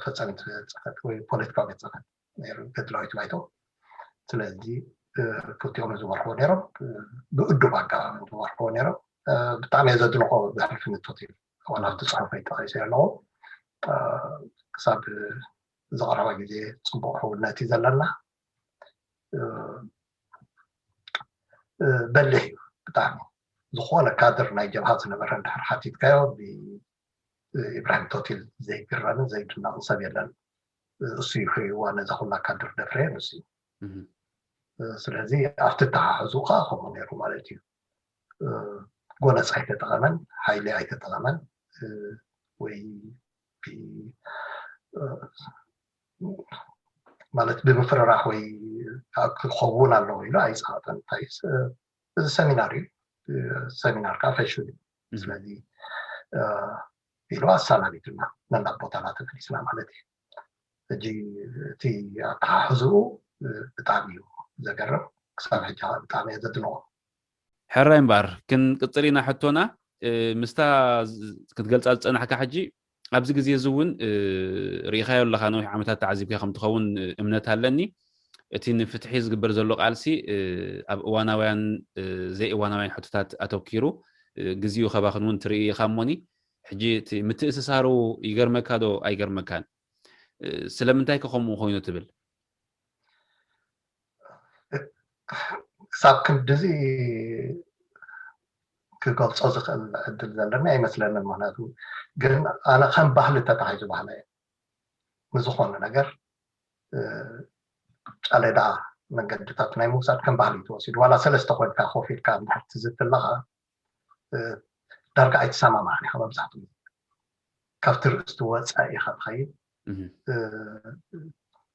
ፈፃሚት ጽሕፈት ወይ ፖለቲካዊ ቤት ጽሕፈት ነይሩ ገድላዊት ባይቶ። ስለዚ ክልቲኦም ዝመርሕዎ ነይሮም። ብእዱብ ኣጋባብ ዝመርሕዎ ነይሮም። ብጣዕሚ እየ ዘድንቆ ብሕልፍነት ሆቴል። ዋላ ኣብቲ ፅሑፈይ ጠቂሰ ኣለዎ። ክሳብ ዝቐረበ ግዜ ፅቡቅ ሕውነት እዩ ዘለና። በሊሕ እዩ ብጣዕሚ። ዝኾነ ካድር ናይ ጀብሃ ዝነበረ እንድሕር ሓቲትካዮ፣ ብኢብራሂም ቶቲል ዘይግረምን ዘይድነቕን ሰብ የለን። እሱ እዩ ፍሬዋ ነዛ ኩላ ካድር ደፍረየ ንሱ እዩ። ስለዚ ኣብቲ ተሓሕዙ ከዓ ከምኡ ነይሩ ማለት እዩ። ጎነፅ ኣይተጠቐመን፣ ሓይሊ ኣይተጠቐመን፣ ወይ ማለት ብምፍርራሕ ወይ ክኸውን ኣለዎ ኢሉ ኣይፀቐጠን። እንታይ እዚ ሰሚናር እዩ፣ ሰሚናር ከዓ ፈሽሉ እዩ። ስለዚ ኢሉ ኣሰናቢቱና፣ ነናብ ቦታና ተመሊስና ማለት እዩ። ሕጂ እቲ ኣተሓሕዝኡ ብጣዕሚ እዩ ዘገርም። ክሳብ ሕጂ ከዓ ብጣዕሚ እየ ዘድንቆ። ሕራይ እምበኣር ክንቅፅል ኢና ሕቶና። ምስታ ክትገልፃ ዝፀናሕካ ሕጂ ኣብዚ ግዜ እዚ እውን ርኢኻዮ ኣለኻ፣ ነዊሕ ዓመታት ተዓዚብካ ከም ትኸውን እምነት ኣለኒ። እቲ ንፍትሒ ዝግበር ዘሎ ቃልሲ ኣብ እዋናውያን ዘይእዋናውያን ሕቶታት ኣተኪሩ ግዜኡ ከባኽን እውን ትርኢ ኢኻ እሞኒ፣ ሕጂ እቲ ምትእስሳሩ ይገርመካ ዶ ኣይገርመካን? ስለምንታይ ከ ከምኡ ኮይኑ ትብል? ክሳብ ክንድዚ ክገልፆ ዝኽእል ዕድል ዘለኒ ኣይመስለንን። ምክንያቱ ግን ኣነ ከም ባህሊ ተታሒዙ ባህላ እየ። ንዝኾነ ነገር ጫሌዳ መንገድታት ናይ ምውሳድ ከም ባህሊ እዩ ተወሲዱ። ዋላ ሰለስተ ኮንካ ኮፍ ኢልካ እንድሕር ትዝቲ ኣለኻ ዳርጋ ኣይትሰማማዕን ኢኻ። መብዛሕትኡ ካብቲ ርእስቲ ወፃኢ ኢኻ ትኸይድ።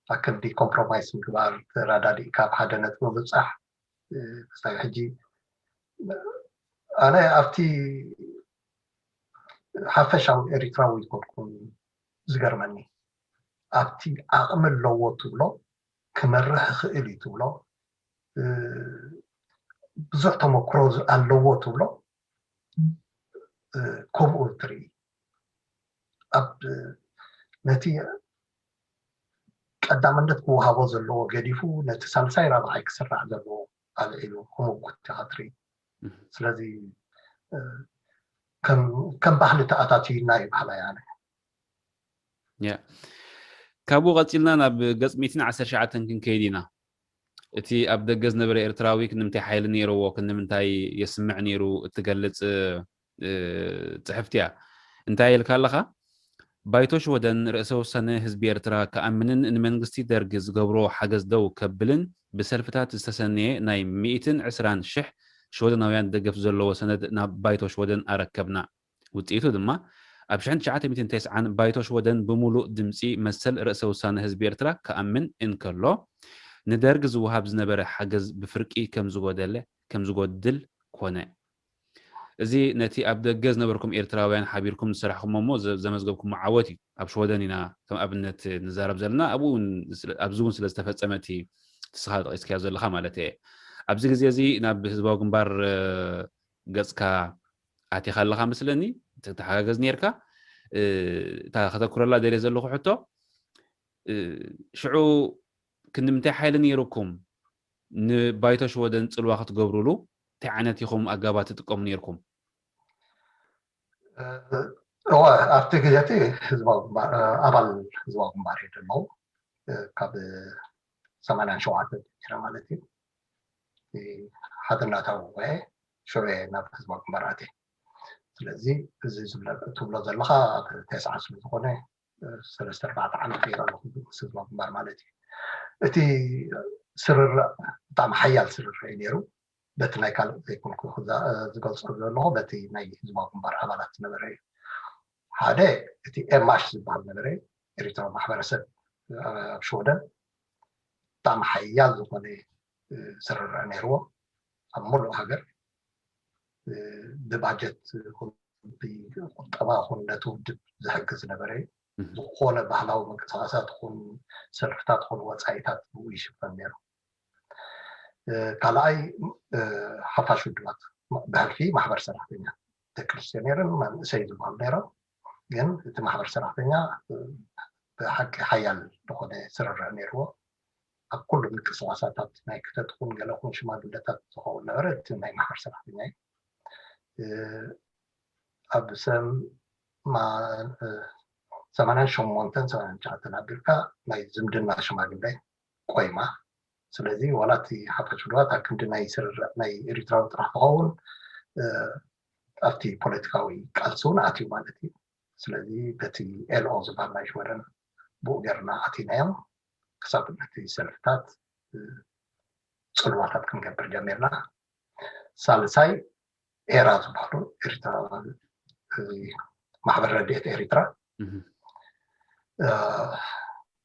ኣክንዲ ኮምፕሮማይስ ምግባር፣ ተራዳዲእካ ኣብ ሓደ ነጥቢ ምብፃሕ። ክሳብ ሕጂ ኣነ ኣብቲ ሓፈሻዊ ኤሪትራዊ ይኮንኩን ዝገርመኒ፣ ኣብቲ ዓቕሚ ኣለዎ ትብሎ፣ ክመርሕ ይኽእል እዩ ትብሎ፣ ብዙሕ ተመክሮ ኣለዎ ትብሎ፣ ከምኡ ትርኢ። ኣብ ነቲ ቀዳምነት ክወሃቦ ዘለዎ ገዲፉ ነቲ ሳልሳይ ራብዓይ ክስራዕ ዘለዎ ኣልዒሉ ክምጉት ኢኻ ትርኢ። ስለዚ ከም ባህሊ ተኣታትዩና እዩ ባህላ ያነ። ካብኡ ቀፂልና ናብ ገፅ ሚእትን ዓሰርተ ትሽዓተን ክንከይድ ኢና። እቲ ኣብ ደገ ዝነበረ ኤርትራዊ ክንምንታይ ሓይሊ ነይርዎ፣ ክንምንታይ የስምዕ ነይሩ እትገልፅ ፅሕፍቲ እያ። እንታይ ኢልካ ኣለኻ? ባይቶ ሽወደን ርእሰ ውሳነ ህዝቢ ኤርትራ ክኣምንን ንመንግስቲ ደርግ ዝገብሮ ሓገዝ ደው ከብልን ብሰልፍታት ዝተሰነየ ናይ ሚእትን ዕስራን ሽሕ ሽወደናውያን ደገፍ ዘለዎ ሰነድ ናብ ባይቶ ሽወደን ኣረከብና። ውፅኢቱ ድማ ኣብ ሽሕን ትሽዓተ ሚእትን ተስዓን ባይቶ ሽወደን ብምሉእ ድምፂ መሰል ርእሰ ውሳነ ህዝቢ ኤርትራ ክኣምን እንከሎ ንደርግ ዝወሃብ ዝነበረ ሓገዝ ብፍርቂ ከም ዝጎደለ ከም ዝጎድል ኮነ። እዚ ነቲ ኣብ ደገ ዝነበርኩም ኤርትራውያን ሓቢርኩም ዝሰራሕኩሞ እሞ ዘመዝገብኩሞ ዓወት እዩ። ኣብ ሽወደን ኢና ከም ኣብነት ንዛረብ ዘለና፣ ኣብዚ እውን ስለ ዝተፈፀመ እቲ ንስኻ ጠቒስካዮ ዘለኻ ማለት እየ። ኣብዚ ግዜ እዚ ናብ ህዝባዊ ግንባር ገፅካ ኣቲኻ ኣለኻ መስለኒ፣ ተተሓጋገዝ ነርካ። እታ ከተኩረላ ደልየ ዘለኹ ሕቶ ሽዑ ክንዲ ምንታይ ሓይሊ ነይሩኩም ንባይቶ ሽወደን ጽልዋ ክትገብሩሉ እንታይ ዓይነት ኢኹም ኣገባባት ትጥቀሙ ነይርኩም? እወ፣ ኣብቲ ግዜ እቲ ህዝባዊ ግንባር ኣባል ህዝባዊ ግንባር እየ ዘለኹ። ካብ ሰማንያን ሸውዓተን ጀሚረ ማለት እዩ። ሓደ እናተወ ሽዑ እየ ናብ ህዝባዊ ግንባር ኣትየ። ስለዚ እዚ ዝብለ- ትብሎ ዘለኻ ኣብ ተስዓ ስለ ዝኾነ ሰለስተ ኣርባዕተ ዓመት ገይረ ኣለኹ ምስ ህዝባዊ ግንባር ማለት እዩ። እቲ ስርርዕ ብጣዕሚ ሓያል ስርርዕ እዩ ነይሩ። በቲ ናይ ካልእ ዘይኮንኩ ክዛ- ዝገልጾ ዘለኹ በቲ ናይ ህዝባዊ ግንባር ኣባላት ዝነበረ እዩ። ሓደ እቲ ኤማሽ ዝበሃል ነበረ፣ ኤርትራዊ ማሕበረሰብ ኣብ ሽወደን ብጣዕሚ ሓያል ዝኾነ ስርርዕ ነይርዎ። ኣብ ሙሉእ ሃገር ብባጀት ይኹን ብቁጠባ ይኹን ነቲ ውድብ ዝሕግዝ ነበረ እዩ። ዝኾነ ባህላዊ ምንቅስቃሳት ይኹን ሰልፍታት ይኹን ወፃኢታት ብኡ ይሽፈን ነይሩ። ካልኣይ ሓፋሽ ውድባት ብሕልፊ ማሕበር ሰራሕተኛ ደቂ ኣንስትዮ ነይረን መንእሰይ ዝበሃሉ ነይሮም። ግን እቲ ማሕበር ሰራሕተኛ ብሓቂ ሓያል ዝኾነ ስርርዕ ነይርዎ። ኣብ ኩሉ ምንቅስቃሳታት ናይ ክተት ኹን ገለ ኹን ሽማግለታት ዝኸውን ነበረ እቲ ናይ ማሕበር ሰራሕተኛ እዩ። ኣብ ሰማንያን ሸሞንተን ሰማንያን ትሽዓተን ኣቢልካ ናይ ዝምድና ሽማግለ ቆይማ። ስለዚ ዋላ እቲ ሓፋሽ ውድባት ኣብ ክንዲ ናይ ስርርዕ ናይ ኤሪትራዊ ጥራሕ ትኸውን ኣብቲ ፖለቲካዊ ቃልሲ እውን ኣትዩ ማለት እዩ። ስለዚ በቲ ኤልኦ ዝበሃል ናይ ሽወደን ብኡ ገርና ኣቲናዮም ክሳብ ነቲ ሰልፍታት ፅልዋታት ክንገብር ጀሚርና። ሳልሳይ ኤራ ዝበሃሉ ኤሪትራ ማሕበር ረድኤት ኤሪትራ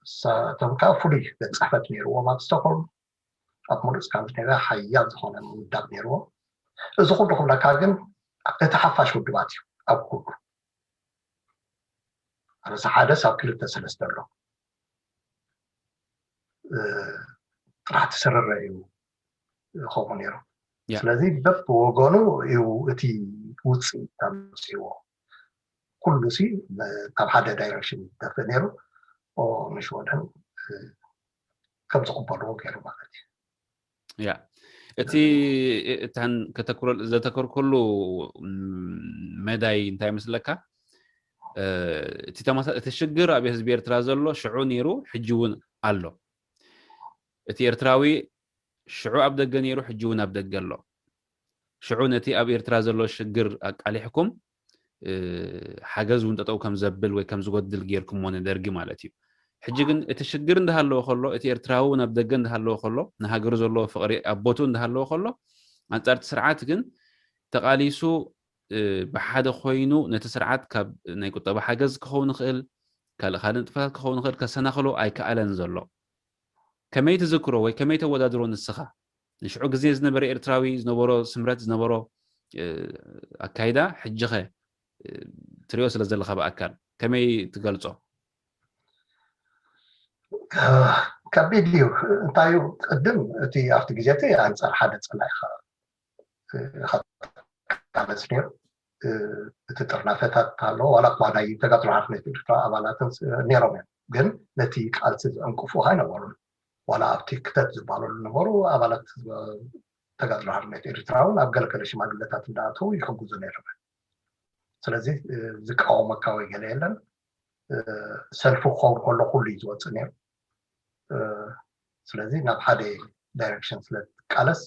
እሳቶም ከዓ ፍሉይ ቤት ፅሕፈት ነይርዎም ኣብ ስቶክሆልም። ኣብ ሙሉእ ስካንዲኔቪያ ሓያል ዝኾነ ምውዳብ ነይርዎም። እዚ ኩሉ ክብለካ ግን እቲ ሓፋሽ ውድባት እዩ ኣብ ኩሉ ኣበዚ ሓደ ሳብ ክልተ ሰለስተ ኣሎ ጥራሕ ትስርረ እዩ ከምኡ ነይሩ። ስለዚ በብወገኑ እዩ እቲ ውፅኢት ኣምፅዎ። ኩሉ ሲ ካብ ሓደ ዳይረክሽን ይጠፍእ ነይሩ። ንሽወደን ከም ዝቕበልዎ ገይሩ ማለት እዩ። ያ እቲ እታን ዘተከርኩሉ መዳይ እንታይ መስለካ? እቲ ሽግር ኣብ ህዝቢ ኤርትራ ዘሎ ሽዑ ነይሩ፣ ሕጂ እውን ኣሎ። እቲ ኤርትራዊ ሽዑ ኣብ ደገ ነይሩ፣ ሕጂ እውን ኣብ ደገ ኣሎ። ሽዑ ነቲ ኣብ ኤርትራ ዘሎ ሽግር ኣቃሊሕኩም ሓገዝ እውን ጠጠው ከም ዘብል ወይ ከም ዝጎድል ጌርኩሞ ንደርጊ ማለት እዩ። ሕጂ ግን እቲ ሽግር እንዳሃለወ ከሎ፣ እቲ ኤርትራዊ ናብ ደገ እንዳሃለወ ከሎ፣ ንሃገሩ ዘለዎ ፍቕሪ ኣብ ቦትኡ እንዳሃለወ ከሎ፣ ኣንጻር እቲ ስርዓት ግን ተቓሊሱ ብሓደ ኮይኑ ነቲ ስርዓት ካብ ናይ ቁጠባ ሓገዝ ክኸውን ይኽእል፣ ካልእ ካልእ ንጥፈታት ክኸውን ይኽእል፣ ከሰናኽሎ ኣይከኣለን ዘሎ። ከመይ ትዝክሮ ወይ ከመይ ተወዳድሮ ንስኻ? ንሽዑ ግዜ ዝነበረ ኤርትራዊ ዝነበሮ ስምረት ዝነበሮ ኣካይዳ ሕጂ ኸ ትሪኦ ስለ ዘለኻ ብኣካል ከመይ ትገልጾ? ከቢድ እዩ። እንታይ እዩ ቅድም እቲ ኣብቲ ግዜ እቲ ኣንጻር ሓደ ጸላኢኻ ኢኻ ትቃለስ ነይሩ። እቲ ጥርናፈታት ኣሎ ዋላ እኳ ናይ ተጋድሎ ሓርነት ኤርትራ ኣባላትን ነይሮም እዮም፣ ግን ነቲ ቃልሲ ዝዕንቅፉ ኣይነበሩን። ዋላ ኣብቲ ክተት ዝበሃሉ ዝነበሩ ኣባላት ተጋድሎ ሓርነት ኤርትራ እውን ኣብ ገለገለ ሽማግለታት እንዳኣተዉ ይሕግዙ ነይሮም። ስለዚ ዝቃወመካ ወይ ገለ የለን። ሰልፊ ክኸውን ከሎ ኩሉ እዩ ዝወፅእ ነይሩ። ስለዚ ናብ ሓደ ዳይሬክሽን ስለ ትቃለስ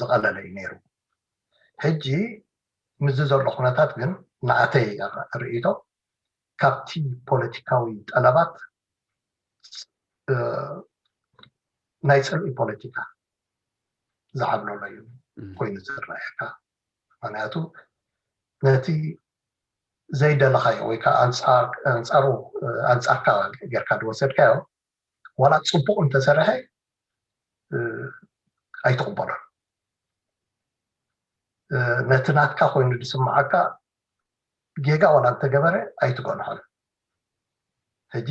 ዝቐለለ እዩ ነይሩ። ሕጂ ምስዚ ዘሎ ኩነታት ግን ንኣተይ ርእይቶ ካብቲ ፖለቲካዊ ጠለባት ናይ ፅልኢ ፖለቲካ ዝዓብለሎ እዩ ኮይኑ ዝረኣየካ። ምክንያቱ ነቲ ዘይደለኻዮ ወይ ከዓ ኣንፃሩ ኣንፃርካ ጌርካ ዝወሰድካዮ ዋላ ፅቡቅ እንተሰርሐ ኣይትቕበሎን። ነቲ ናትካ ኮይኑ ዝስምዓካ ጌጋ ዋላ እንተገበረ ኣይትገንሖን። ሕጂ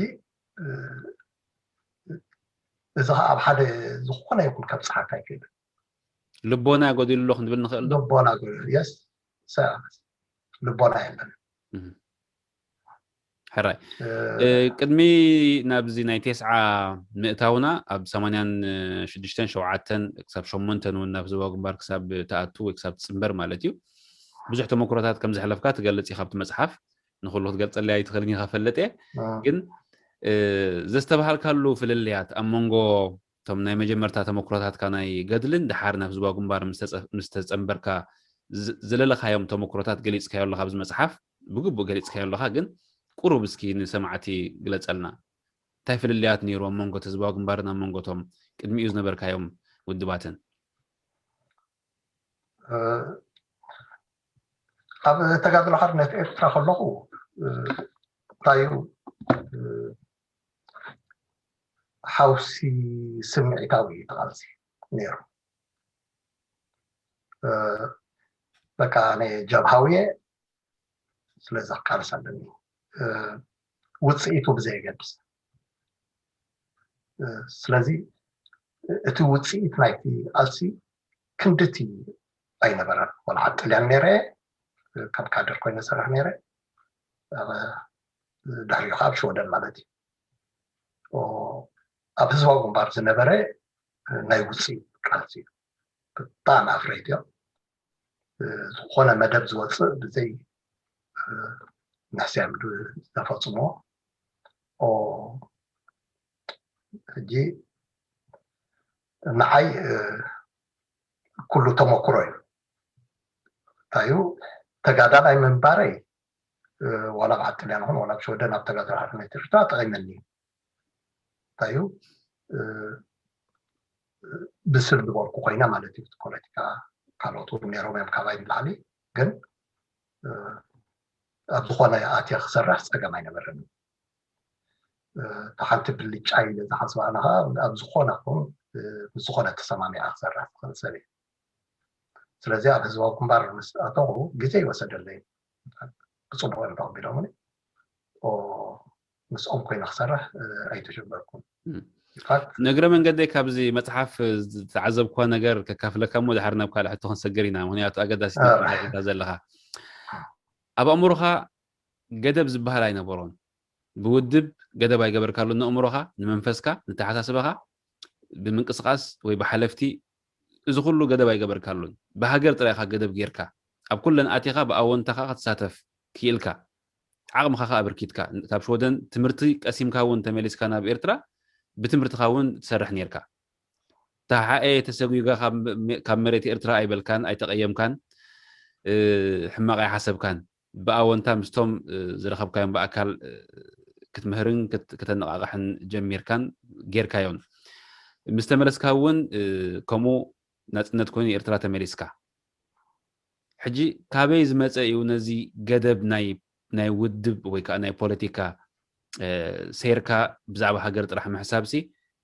እዚ ከዓ ኣብ ሓደ ዝኾነ ይኹን ከብፅሓካ ኣይክእልን። ልቦና ጎዲሉ ኣሎ ክንብል ንኽእል ዶ? ልቦና የስ ልቦና የለን። ሕራይ። ቅድሚ ናብዚ ናይ ቴስዓ ምእታውና ኣብ ሰማንያን ሽዱሽተን ሸውዓተን ክሳብ ሸሞንተን እውን ናብ ህዝባዊ ግንባር ክሳብ ትኣቱ ወይ ክሳብ ትፅንበር ማለት እዩ ብዙሕ ተመክሮታት ከም ዘሕለፍካ ትገልፅ ኢኻ ኣብቲ መፅሓፍ። ንኩሉ ክትገልፀለይ ኣይትኽእልን ኢኻ ፈልጥ እየ። ግን ዘስተባሃልካሉ ፍልልያት ኣብ መንጎ እቶም ናይ መጀመርታ ተመክሮታትካ ናይ ገድልን ድሓር ናብ ህዝባዊ ግንባር ምስ ተጸንበርካ ዝለለኻዮም ተመክሮታት ገሊፅካዮ ኣለኻ ኣብዚ መፅሓፍ ብግቡእ ገሊፅካዮ ኣለኻ። ግን ቁሩብ እስኪ ንሰማዕቲ ግለፀልና፣ እንታይ ፍልልያት ነይሩ ኣብ መንጎ ህዝባዊ ግንባርን ኣብ መንጎ እቶም ቅድሚኡ ዝነበርካዮም ውድባትን? ኣብ ተጋድሎ ሓርነት ኤርትራ ከለኹ እንታይ እዩ ሓውሲ ስምዒታዊ እዩ እቲ ቃልሲ ነይሩ። በቃ ኣነ ጀብሃዊ እየ፣ ስለዚ ክቃለስ ኣለኒ። ውፅኢቱ ብዘየገድስ። ስለዚ እቲ ውፅኢት ናይቲ ቃልሲ ክንድቲ ኣይነበረን። ቆልዓ ጥልያን ነይረ፣ ከም ካድር ኮይነ ዝሰርሕ ነይረ። ድሕሪኡ ከዓ ኣብ ሽወደን ማለት እዩ። ኣብ ህዝባዊ ግንባር ዝነበረ ናይ ውፅኢት ቃልሲ እዩ። ብጣዕሚ ኣፍረይቲ እዮም። ዝኾነ መደብ ዝወፅእ ብዘይ ንሕስያ ዝተፈፅሞ። ሕጂ ንዓይ ኩሉ ተመክሮ እዩ። እንታይ እዩ ተጋዳላይ ምንባረይ ዋላ ኣብ ዓጥልያን ኹን ዋላ ኣብ ሽወደን ኣብ ተጋዳላይ ሓርነት ኤርትራ ጠቒመኒ እዩ። እንታይ እዩ ብስል ዝበልኩ ኮይነ ማለት እዩ። ፖለቲካ ካልኦት እውን ነይሮም እዮም ካባይ ንላዕሊ፣ ግን ኣብ ዝኾነ ኣትየ ክሰርሕ ፀገም ኣይነበረኒ። እታ ሓንቲ ብልጫ ኢለ ዝሓስባ ኣነ ከዓ ኣብ ዝኾነ ኹን ምስ ዝኾነ ተሰማሚዓ ክሰርሕ ዝኽእል ሰብ እየ። ስለዚ ኣብ ህዝባዊ ግንባር ምስ ኣተኹ ግዜ ይወሰደለይ። ብፅቡቅ እዮም ተቐቢሎምኒ። ምስኦም ኮይነ ክሰርሕ ኣይተሸበርኩን። ነግረ መንገደይ ካብዚ መፅሓፍ ዝተዓዘብኳ ነገር ከካፍለካ እሞ ድሓር ናብ ካልእ ሕቶ ክንሰግር ኢና። ምክንያቱ ኣገዳሲት ዘለካ ኣብ ኣእምሮካ ገደብ ዝበሃል ኣይነበሮን። ብውድብ ገደብ ኣይገበርካሉን ንኣእምሮኻ፣ ንመንፈስካ፣ ንተሓሳስባኻ፣ ብምንቅስቃስ ወይ ብሓለፍቲ እዚ ኩሉ ገደብ ኣይገበርካሉን። ብሃገር ጥራይ ኢኻ ገደብ ጌርካ። ኣብ ኩለን ኣቲኻ ብኣወንታኻ ክትሳተፍ ክኢልካ። ዓቕምኻ ከኣ ኣበርኪትካ። ካብ ሽወደን ትምህርቲ ቀሲምካ እውን ተመሊስካ ናብ ኤርትራ ብትምህርትኻ እውን ትሰርሕ ኔርካ። ተሓኤ ተሰጒጋ ካብ መሬት ኤርትራ ኣይበልካን፣ ኣይተቐየምካን፣ ሕማቕ ኣይሓሰብካን። ብኣወንታ ምስቶም ዝረኸብካዮም ብኣካል ክትምህርን ክተነቓቕሕን ጀሚርካን ጌርካዮን። ምስ ተመለስካ እውን ከምኡ ናጽነት ኮይኑ ኤርትራ ተመሊስካ። ሕጂ ካበይ ዝመጸ እዩ ነዚ ገደብ ናይ ውድብ ወይ ከዓ ናይ ፖለቲካ ሴርካ ብዛዕባ ሃገር ጥራሕ ምሕሳብሲ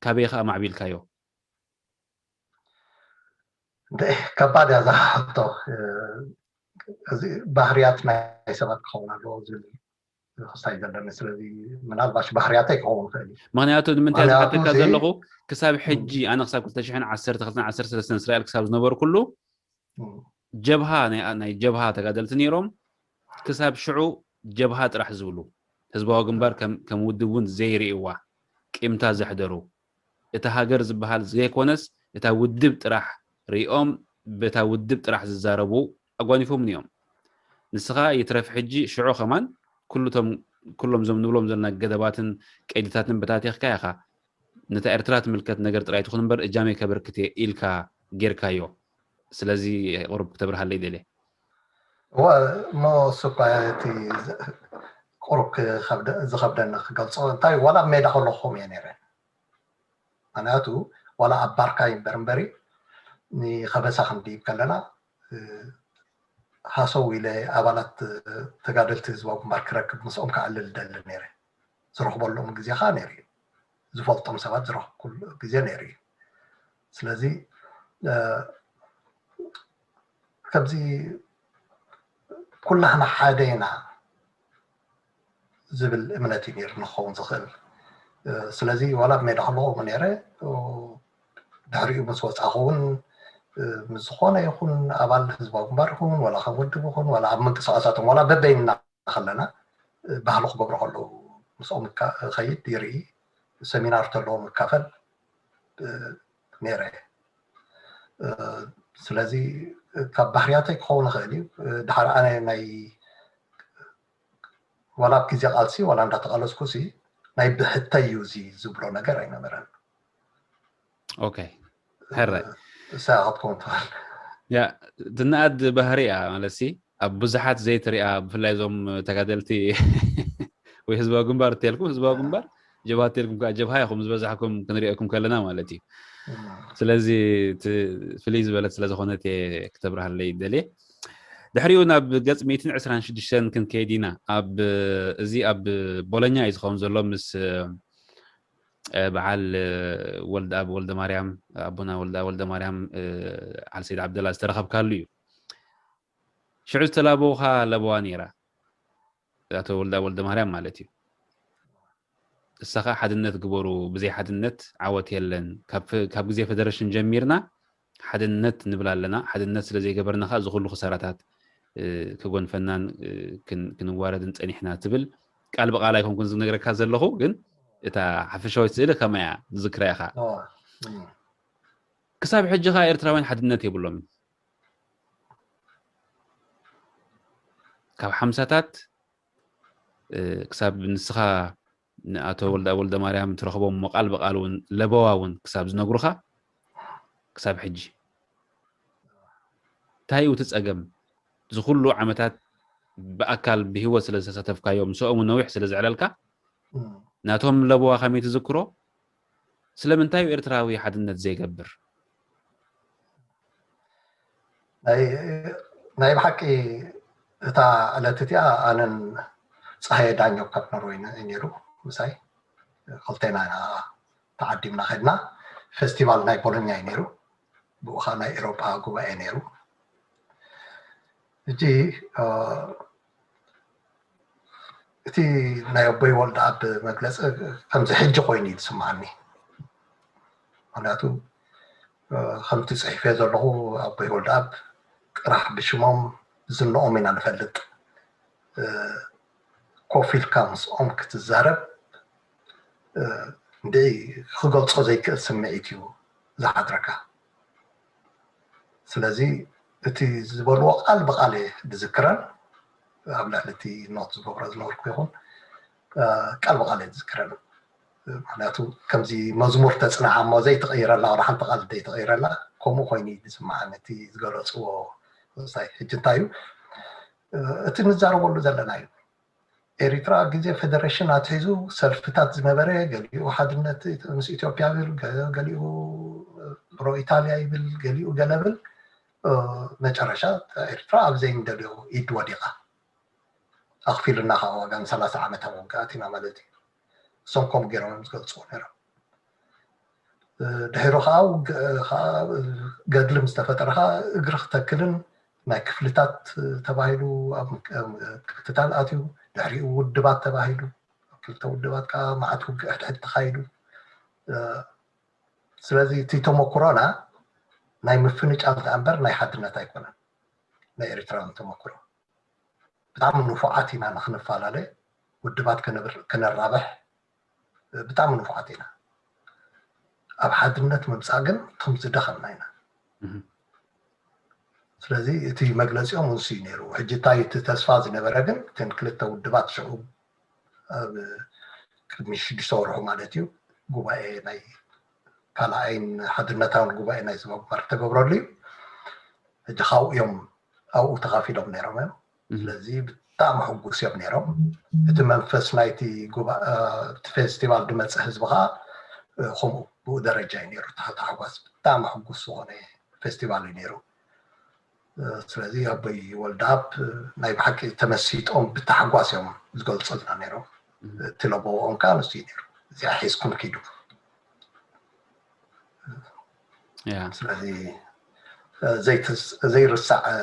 ካበይ ከዓ ማዕቢልካዮ? ከባድ እያ እዛ ሕቶ። እዚ ባህርያት ናይ ሰባት ክኸውን ኣለዎ ዝብል ክስታይ ዘለኒ። ስለዚ ምናልባሽ ባህርያተይ ክኸውን ይኽእል እዩ። ምክንያቱ ንምንታይ ዝሓተካ ዘለኹ ክሳብ ሕጂ ኣነ ክሳብ ክልተ ሽሕን ዓሰርተ ክልተን ዓሰርተ ሰለስተን እስራኤል ክሳብ ዝነበርኩሉ ጀብሃ ናይ ጀብሃ ተጋደልቲ ነይሮም። ክሳብ ሽዑ ጀብሃ ጥራሕ ዝብሉ ህዝባዊ ግንባር ከም ውድብ እውን ዘይርእይዋ ቂምታ ዘሕደሩ እቲ ሃገር ዝበሃል ዘይኮነስ እታ ውድብ ጥራሕ ሪኦም በታ ውድብ ጥራሕ ዝዛረቡ ኣጓኒፎምኒ እዮም። ንስኻ ይትረፍ ሕጂ ሽዑ ከማን ኩሎም እዞም ንብሎም ዘለና ገደባትን ቀይድታትን በታቲኽካ ኢኻ ነታ ኤርትራ ትምልከት ነገር ጥራይ ትኹን እምበር እጃመይ ከበርክት እየ ኢልካ ጌርካዮ። ስለዚ ቁሩብ ክተብርሃለይ ደልየ። እሞ እሱ እኳ እቲ ቁሩብ ዝኸብደኒ ክገልፆ እንታይ ዋላ ኣብ ሜዳ ከለኹ ከምኡ እየ ነይረ። ምክንያቱ ዋላ ኣብ ባርካ ይንበር እምበሪ ንኸበሳ ክንድይብ ከለና ሃሰው ኢለ ኣባላት ተጋደልቲ ህዝባዊ ግንባር ክረክብ ምስኦም ክኣልል ደሊ ነይረ። ዝረኽበሎም ግዜ ከዓ ነይሩ እዩ። ዝፈልጦም ሰባት ዝረኽብኩሉ ግዜ ነይሩ እዩ። ስለዚ ከምዚ ኩላህና ሓደ ኢና ዝብል እምነት እዩ ነይሩ ንክኸውን ዝኽእል። ስለዚ ዋላ ኣብ ሜዳ ከለኹ ነይረ ድሕሪኡ ምስ ወፃኹ እውን ምስ ዝኾነ ይኹን ኣባል ህዝባዊ ግንባር ይኹን ዋላ ከም ውድብ ይኹን ዋላ ኣብ ምንቅስቃሳቶም ዋላ በበይንና ከለና ባህሉ ክገብሮ ከለዉ ምስኦም እካ- እኸይድ ይርኢ፣ ሰሚናር ተለዎም እካፈል ነይረ። ስለዚ ካብ ባህርያተይ ክኸውን ይኽእል እዩ። ድሓር ኣነ ናይ ዋላ ኣብ ግዜ ቃልሲ ዋላ እንዳተቃለስኩ ሲ ናይ ብሕተይ እዩ እዚ ዝብሎ ነገር ኣይነበረን። ኦኬ፣ ሕራይ እሳያ ክትከውን ትኽእል። ያ ትነኣድ ባህሪ እያ ማለት ሲ ኣብ ብዙሓት ዘይትሪኣ፣ ብፍላይ እዞም ተጋደልቲ ወይ ህዝባዊ ግንባር እተልኩም ህዝባዊ ግንባር፣ ጀብሃ እተልኩም ከዓ ጀብሃ ኢኹም ዝበዛሕኩም ክንሪኦኩም ከለና ማለት እዩ። ስለዚ እቲ ፍልይ ዝበለት ስለዝኾነት እየ ክተብርሃለይ ደልየ። ድሕሪኡ ናብ ገጽ ሚእትን ዕስራን ሽዱሽተን ክንከይድ ኢና። ኣብ እዚ ኣብ ቦሎኛ እዩ ዝኸውን ዘሎ ምስ እ፣ በዓል እ፣ ወልደኣብ ወልደ ማርያም ኣቦና ወልደኣብ ወልደ ማርያም እ፣ ዓል ሰይድ ዓብደላ ዝተረኸብካሉ እዩ። ሽዑ ዝተላበውኻ ለበዋ ነይራ፣ ኣቶ ወልደኣብ ወልደ ማርያም ማለት እዩ። እሳ ከዓ ሓድነት ግበሩ፣ ብዘይ ሓድነት ዓወት የለን። ካብ ፈ- ካብ ግዜ ፌደሬሽን ጀሚርና ሓድነት ንብል ኣለና። ሓድነት ስለ ዘይገበርና ከዓ እዚ ኩሉ ክሳራታት እ፣ ክጎንፈናን እ፣ ክን- ክንዋረድን ፀኒሕና ትብል። ቃል ብቃል ኣይኮንኩን ዝነግረካ ዘለኹ፣ ግን እታ ሓፈሻዊት ስእሊ ከመይ እያ ዝዝክራ ኢኻ። እዋ፣ እም። ክሳብ ሕጂ ከዓ ኤርትራውያን ሓድነት የብሎምን። ካብ ሓምሳታት እ፣ ክሳብ ንስኻ ንኣቶ ወልደ ወልደ ማርያም ትረኽቦ እሞ ቃል ብቃል እውን ለበዋ እውን ክሳብ ዝነግሩኻ ክሳብ ሕጂ እንታይ እዩ እቲ ጸገም? እዚ ኩሉ ዓመታት ብኣካል ብህይወት ስለ ዝተሳተፍካዮ ምስኦም እውን ነዊሕ ስለ ዘዕለልካ እም። ናቶም ለበዋ ከመይ ትዝክሮ? ስለምንታይ እዩ ኤርትራዊ ሓድነት ዘይገብር? ናይ ናይ ብሓቂ እታ ዕለት እቲኣ ኣነን ፀሃየ ዳኛው ካብ ኖርወይ ነ- ነይሩ ምሳይ ክልቴና ኢና ተዓዲምና ከድና። ፌስቲቫል ናይ ቦሎኛ እዩ ነይሩ፣ ብኡ ከዓ ናይ ኤሮጳ ጉባኤ ነይሩ። ሕጂ እ፣ እቲ ናይ ኣቦይ ወልደኣብ መግለፂ ከምዚ ሕጂ ኮይኑ እዩ ዝስምዓኒ። ምክንያቱ እ፣ ከምቲ ፅሒፈ ዘለኹ ኣቦይ ወልደኣብ ጥራሕ ብሽሞም ዝንኦም ኢና ንፈልጥ። እ፣ ኮፍ ኢልካ ምስኦም ክትዛረብ እ፣ እንድዒ ክገልፆ ዘይክእል ስምዒት እዩ ዝሓድረካ። ስለዚ እቲ ዝበልዎ ቃል ብቃል እየ ዝዝክረን፣ ኣብ ልዕሊ እቲ ኖት ዝገብሮ ዝነበርኩ ይኹን እ፣ ቃል ብቃል እየ ዝዝክረን። ምክንያቱ ከምዚ መዝሙር ተፅንዓ እሞ ዘይተቐይረላ ወላ ሓንቲ ቃል ዘይተቐይረላ ከምኡ ኮይኑ እዩ ዝስምዓኒ እቲ ዝገለፅዎ። ሳይ ሕጂ እንታይ እዩ እ፣ እቲ ንዛረበሉ ዘለና እዩ። ኤሪትራ ግዜ ፌደሬሽን ኣትሒዙ ሰልፍታት ዝነበረ፣ ገሊኡ ሓድነት ምስ ኢትዮጵያ ይብል፣ ገ- ገሊኡ ፕሮ ኢታልያ ይብል፣ ገሊኡ ገለ ብል። እ፣ መጨረሻ ኤርትራ ኣብ ዘይንደልዮ ኢድ ወዲቓ። ኣኽፊሉና ከዓ ዋጋ ንሰላሳ ዓመት ኣብ ውግኣት ኢና ማለት እዩ። እሶም ከምኡ ገይሮም እዮም ዝገልፅዎ ነይሮም። ድሒሩ ከዓ ውግ- ከዓ ገድሊ ምስ ተፈጠረ ከዓ እግሪ ክተክልን ናይ ክፍልታት ተባሂሉ ኣብ ምክ- ኣብ ምክትታል ኣትዩ። ድሕሪኡ ውድባት ተባሂሉ ኣብ ክልተ ውድባት ከዓ መዓት ውግእ ሕድሕድ ተኻይዱ። ስለዚ እቲ ተመክሮና ናይ ምፍንጫል ደኣ እምበር ናይ ሓድነት ኣይኮነን። ናይ ኤርትራውያን ተመክሮ ብጣዕሚ ንፉዓት ኢና ንክንፈላለ ውድባት ከነብር- ከነራብሕ ብጣዕሚ ንፉዓት ኢና። ኣብ ሓድነት ምምፃእ ግን ትም ዝደኸምና ኢና። እህ። ስለዚ እቲ መግለፂኦም ውንሱ እዩ ነይሩ። ሕጂ እንታይ እቲ ተስፋ ዝነበረ ግን እተን ክልተ ውድባት ሽዑ ኣብ ቅድሚ ሽዱሽተ ወርሑ ማለት እዩ ጉባኤ ናይ ካልኣይን ሓድነታውን ጉባኤ ናይ ዝመግባር ተገብረሉ እዩ። ሕጂ ካብኡ እዮም ኣብኡ ተኻፊሎም ነይሮም እዮም። ስለዚ ብጣዕሚ ሕጉስ እዮም ነይሮም። እቲ መንፈስ ናይቲ ጉባ- እ፣ እቲ ፌስቲቫል ዝመፀ ህዝቢ ከዓ እ፣ ከምኡ ብኡ ደረጃ እዩ ነይሩ። እቲ ታሕጓስ ብጣዕሚ ሕጉስ ዝኾነ ፌስቲቫል እዩ ነይሩ። እ፣ ስለዚ ኣቦይ ወልደኣብ እ፣ ናይ ብሓቂ ተመሲጦም ብታሕጓስ እዮም ዝገልፁልና ነይሮም። እቲ ለበወኦም ከዓ ንሱ እዩ ነይሩ። እዚኣ ሒዝኩም ኪዱ። ያ ስለዚ እ፣ ዘይትስ- ዘይርሳዕ እ፣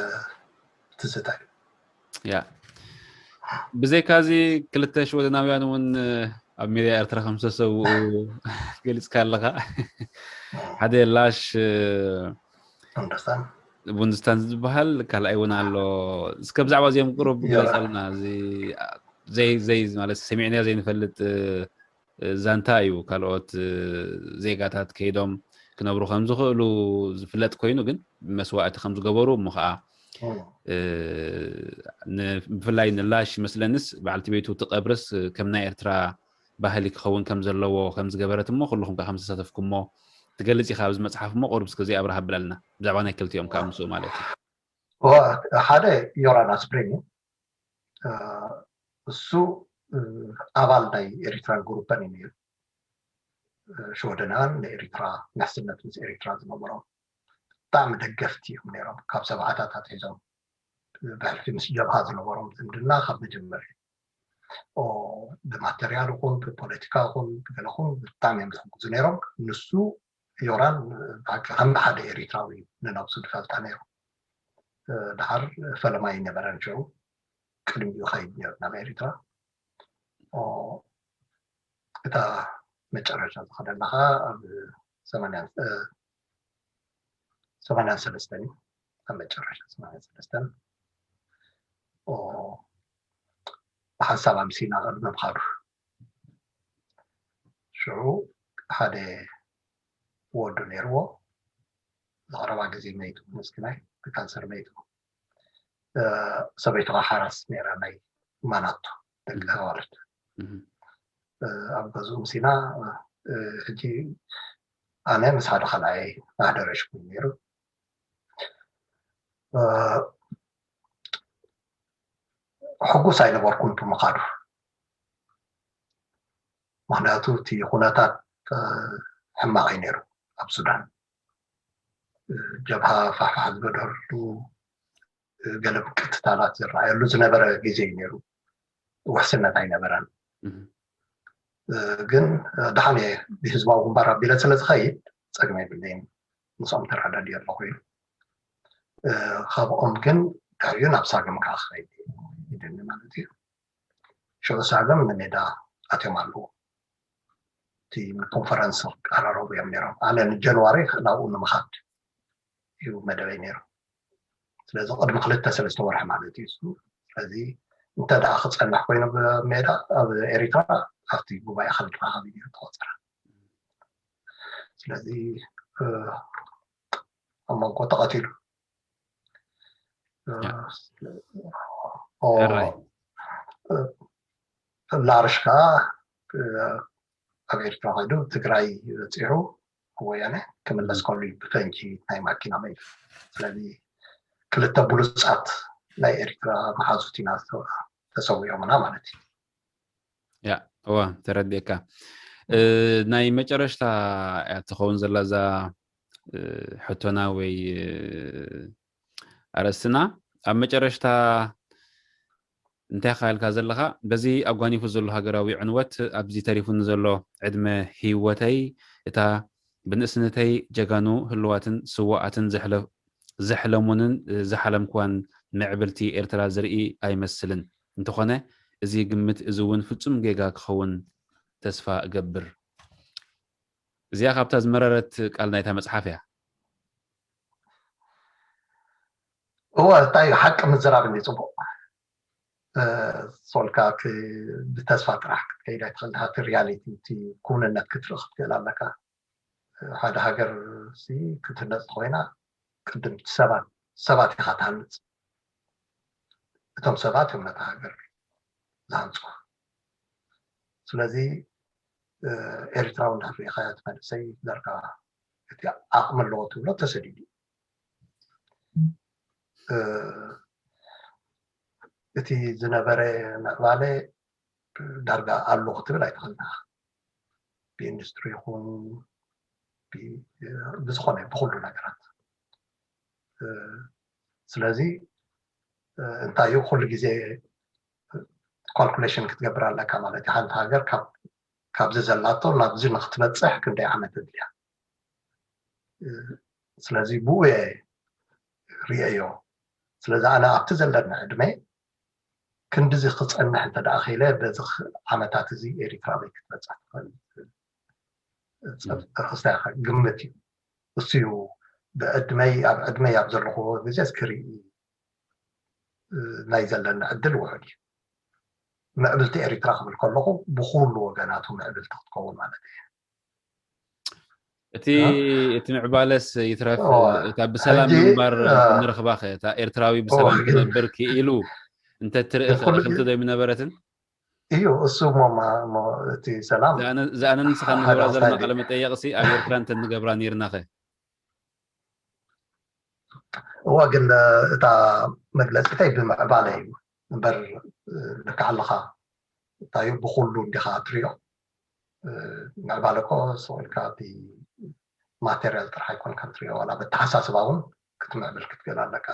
ትዝታ እዩ። ያ ብዘይካዚ ክልተ ሽወደናውያን እውን ኣብ ሜዳ ኤርትራ ከም ዝተሰውኡ ገሊፅካ ኣለኻ። ሓደ ላሽ ቡንደስታን ቡንድስታን ዝበሃል ካልኣይ እውን ኣሎ። እስከ ብዛዕባ እዚኦም ቁሩብ ግለፀልና። እዚ ዘይ ዘይ ማለት ሰሚዕና ዘይንፈልጥ እ፣ እ፣ ዛንታ እዩ። ካልኦት እ፣ ዜጋታት ከይዶም ክነብሩ ከም ዝኽእሉ ዝፍለጥ ኮይኑ ግን መስዋእቲ ከም ዝገበሩ እሞ ከዓ እ፣ ን- ብፍላይ ንላሽ መስለንስ በዓልቲ ቤቱ ትቐብርስ እ፣ ከም ናይ ኤርትራ ባህሊ ክኸውን ከም ዘለዎ ከም ዝገበረት እሞ ኩልኹም ከዓ ከም ዝተሳተፍኩሞ ትገልጽ ኢኻ ኣብዚ መጽሓፍ እሞ ቁሩብ እስከ ዘይኣብርሃ ብለልና ብዛዕባ ናይ ክልቲኦም ከዓ ምስኡ ማለት እዩ። ሓደ ዮራን ኣስፕሪን እዩ። እሱ ኣባል ናይ ኤሪትራን ግሩፐን እዩ ነይሩ። ሽወደናን ንኤሪትራ ንሕስነት ምስ ኤሪትራ ዝነበሮም ብጣዕሚ ደገፍቲ እዮም ነይሮም። ካብ ሰብዓታት ኣትሒዞም ብሕልፊ ምስ ጀብሃ ዝነበሮም ዝምድና ካብ መጀመርያ ብማተርያል ኹን ብፖለቲካ ኹን ብገለ ኹን ብጣዕሚ እዮም ዝሕግዙ ነይሮም። ንሱ ዮራን ብሓቂ ከም ሓደ ኤሪትራዊ እዩ ንነብሱ ዝፈልጣ ነይሩ። ድሓር ፈለማ ኣይነበረን ሽዑ ቅድሚኡ ኸይድ ነይሩ ናብ ኤሪትራ። እታ መጨረሻ ዝኸደላ ኸዓ ኣብ ሰማንያን ሰለስተን እዩ። ኣብ መጨረሻ ሰማንያን ሰለስተን ብሓንሳብ ኣምሲና ቅድሚ ምኻዱ ሽዑ ሓደ ወዱ ነይርዎ። ዝቐረባ ግዜ መይቱ፣ ምስኪናይ ብካንሰር መይቱ። ሰበይቱ ከዓ ሓራስ ነይራ ናይ ማናቱ ደቂ ኣዋልድ። ኣብ ገዝኡ ምሲና ሕጂ ኣነ ምስ ሓደ ካልኣይ ማህደረ ሽኩን ነይሩ። ሕጉስ ኣይነበርኩን ብምኻዱ። ምክንያቱ እቲ ኩነታት ሕማቕ እዩ ነይሩ ኣብ ሱዳን። ጀብሃ ፋሕፋሕ ዝበደሉ ገለ ምቅትታላት ዝረኣየሉ ዝነበረ ግዜ እዩ ነይሩ። ውሕስነት ኣይነበረን። ግን ደሓን እየ ብህዝባዊ ግንባር ኣቢለ ስለ ዝኸይድ ፀግመ የብለይን። ምስኦም ተረዳድየ ኣለኹ ኢሉ። ካብኦም ግን ድሕሪኡ ናብ ሳግም ከዓ ክኸይድ ኢደኒ ማለት እዩ። ሽዑ ሳግም ንሜዳ ኣትዮም ኣለዉ። እቲ ንኮንፈረንስ ቀራረቡ እዮም ነይሮም። ኣነ ንጀንዋሪ ናብኡ ንምኻድ እዩ መደበይ ነይሩ። ስለዚ ቅድሚ ክልተ ሰለስተ ወርሒ ማለት እዩ እሱ። ስለዚ እንተ ደኣ ክጸንሕ ኮይኑ ብሜዳ ኣብ ኤሪትራ ኣብቲ ጉባኤ ከልድራኸብ እዩ ተቆጸረ። ስለዚ ኣብ መንጎ ተቐቲሉ ላርሽ ከዓ ኣብ ኤርትራ ከይዱ ትግራይ በፂሑ ወያነ ክምለስ ከሉ እዩ ብፈንጂ ናይ ማኪና መይቱ። ስለዚ ክልተ ብሉፃት ናይ ኤርትራ መሓዙት ኢና ተሰዊኦምና ማለት እዩ። ያ እዋ ተረዲእካ። ናይ መጨረሽታ እያ ትኸውን ዘላ እዛ ሕቶና ወይ ኣርእስትና። ኣብ መጨረሽታ እንታይ ኢኻ ኢልካ ዘለኻ? በዚ ኣጓኒፉ ዘሎ ሃገራዊ ዕንወት ኣብዚ ተሪፉኒ ዘሎ ዕድመ ህይወተይ እታ ብንእስነተይ ጀጋኑ ህልዋትን ስዋኣትን ዘሕለሙንን ዝሓለምኩዋን ምዕብልቲ ኤርትራ ዝርኢ ኣይመስልን። እንተኾነ እዚ ግምት እዚ እውን ፍጹም ጌጋ ክኸውን ተስፋ እገብር። እዚኣ ካብታ ዝመረረት ቃል ናይታ መጽሓፍ እያ። እወ እንታይ ሓቂ ምዝራብ እንዲ ፅቡቅ ሶልካ ብተስፋ ጥራሕ ክትከይድ ኣይትኽእል። እቲ ሪያሊቲ እቲ ክውንነት ክትርኢ ክትክእል ኣለካ። ሓደ ሃገር ክትህነፅ ኮይና ቅድም ሰባት ሰባት ኢኻ ትሃንፅ። እቶም ሰባት እዮም ነታ ሃገር ዝሃንፁ። ስለዚ ኤርትራዊ እንዳፍሪኻያ እቲ መንእሰይ ዳርጋ እቲ ዓቕሚ ኣለዎ ትብሎ ተሰዲዱ። እቲ ዝነበረ ምዕባለ ዳርጋ ኣሎ ክትብል ኣይትኽእልና። ብኢንዱስትሪ ይኹን ብዝኾነ ብኩሉ ነገራት። ስለዚ እንታይ እዩ ኩሉ ግዜ ካልኩሌሽን ክትገብር ኣለካ ማለት እዩ። ሓንቲ ሃገር ካብዚ ዘላቶ ናብዚ ንክትበፅሕ ክንደይ ዓመት ኣድልያ። ስለዚ ብኡ እየ ርእየዮ። ስለዚ ኣነ ኣብቲ ዘለኒ ዕድመ ክንድዚ ክፀንሕ እንተ ደኣ ክኢለ በዚ ዓመታት እዚ ኤሪትራ ኣበይ ክትበፅሕ ትኽእል ክስታይ ግምት እዩ። እሱ እዩ ብዕድመይ ኣብ ዕድመይ ኣብ ዘለኹዎ ግዜ እስክርኢ ናይ ዘለኒ ዕድል ውሑድ እዩ። ምዕብልቲ ኤሪትራ ክብል ከለኹ ብኩሉ ወገናቱ ምዕብልቲ ክትከውን ማለት እዩ። እቲ እቲ ምዕባለስ ይትረፍ እታ ብሰላም ምንባር ንረኽባ ከ እታ ኤርትራዊ ብሰላም ክነብር ክኢሉ እንተ ትርኢ ክልተ ዘይምነበረትን እዩ እሱ ሞ እቲ ሰላም ዝኣነን ንስኻ ንገብራ ዘለና ቃለ መጠየቕ ሲ ኣብ ኤርትራ እንተ ንገብራ ነይርና ከ እዋ ግን እታ መግለፂተይ ብምዕባለ እዩ እምበር ልክዓ ኣለኻ እንታይ ብኩሉ እንዲኻ ትሪኦ ምዕባለ እኮ ስቕ ኢልካ እቲ ማቴሪያል ጥራሕ ኣይኮንካን ትሪኦ ዋላ በተሓሳስባ እውን ክትምዕብል ክትገል ኣለካ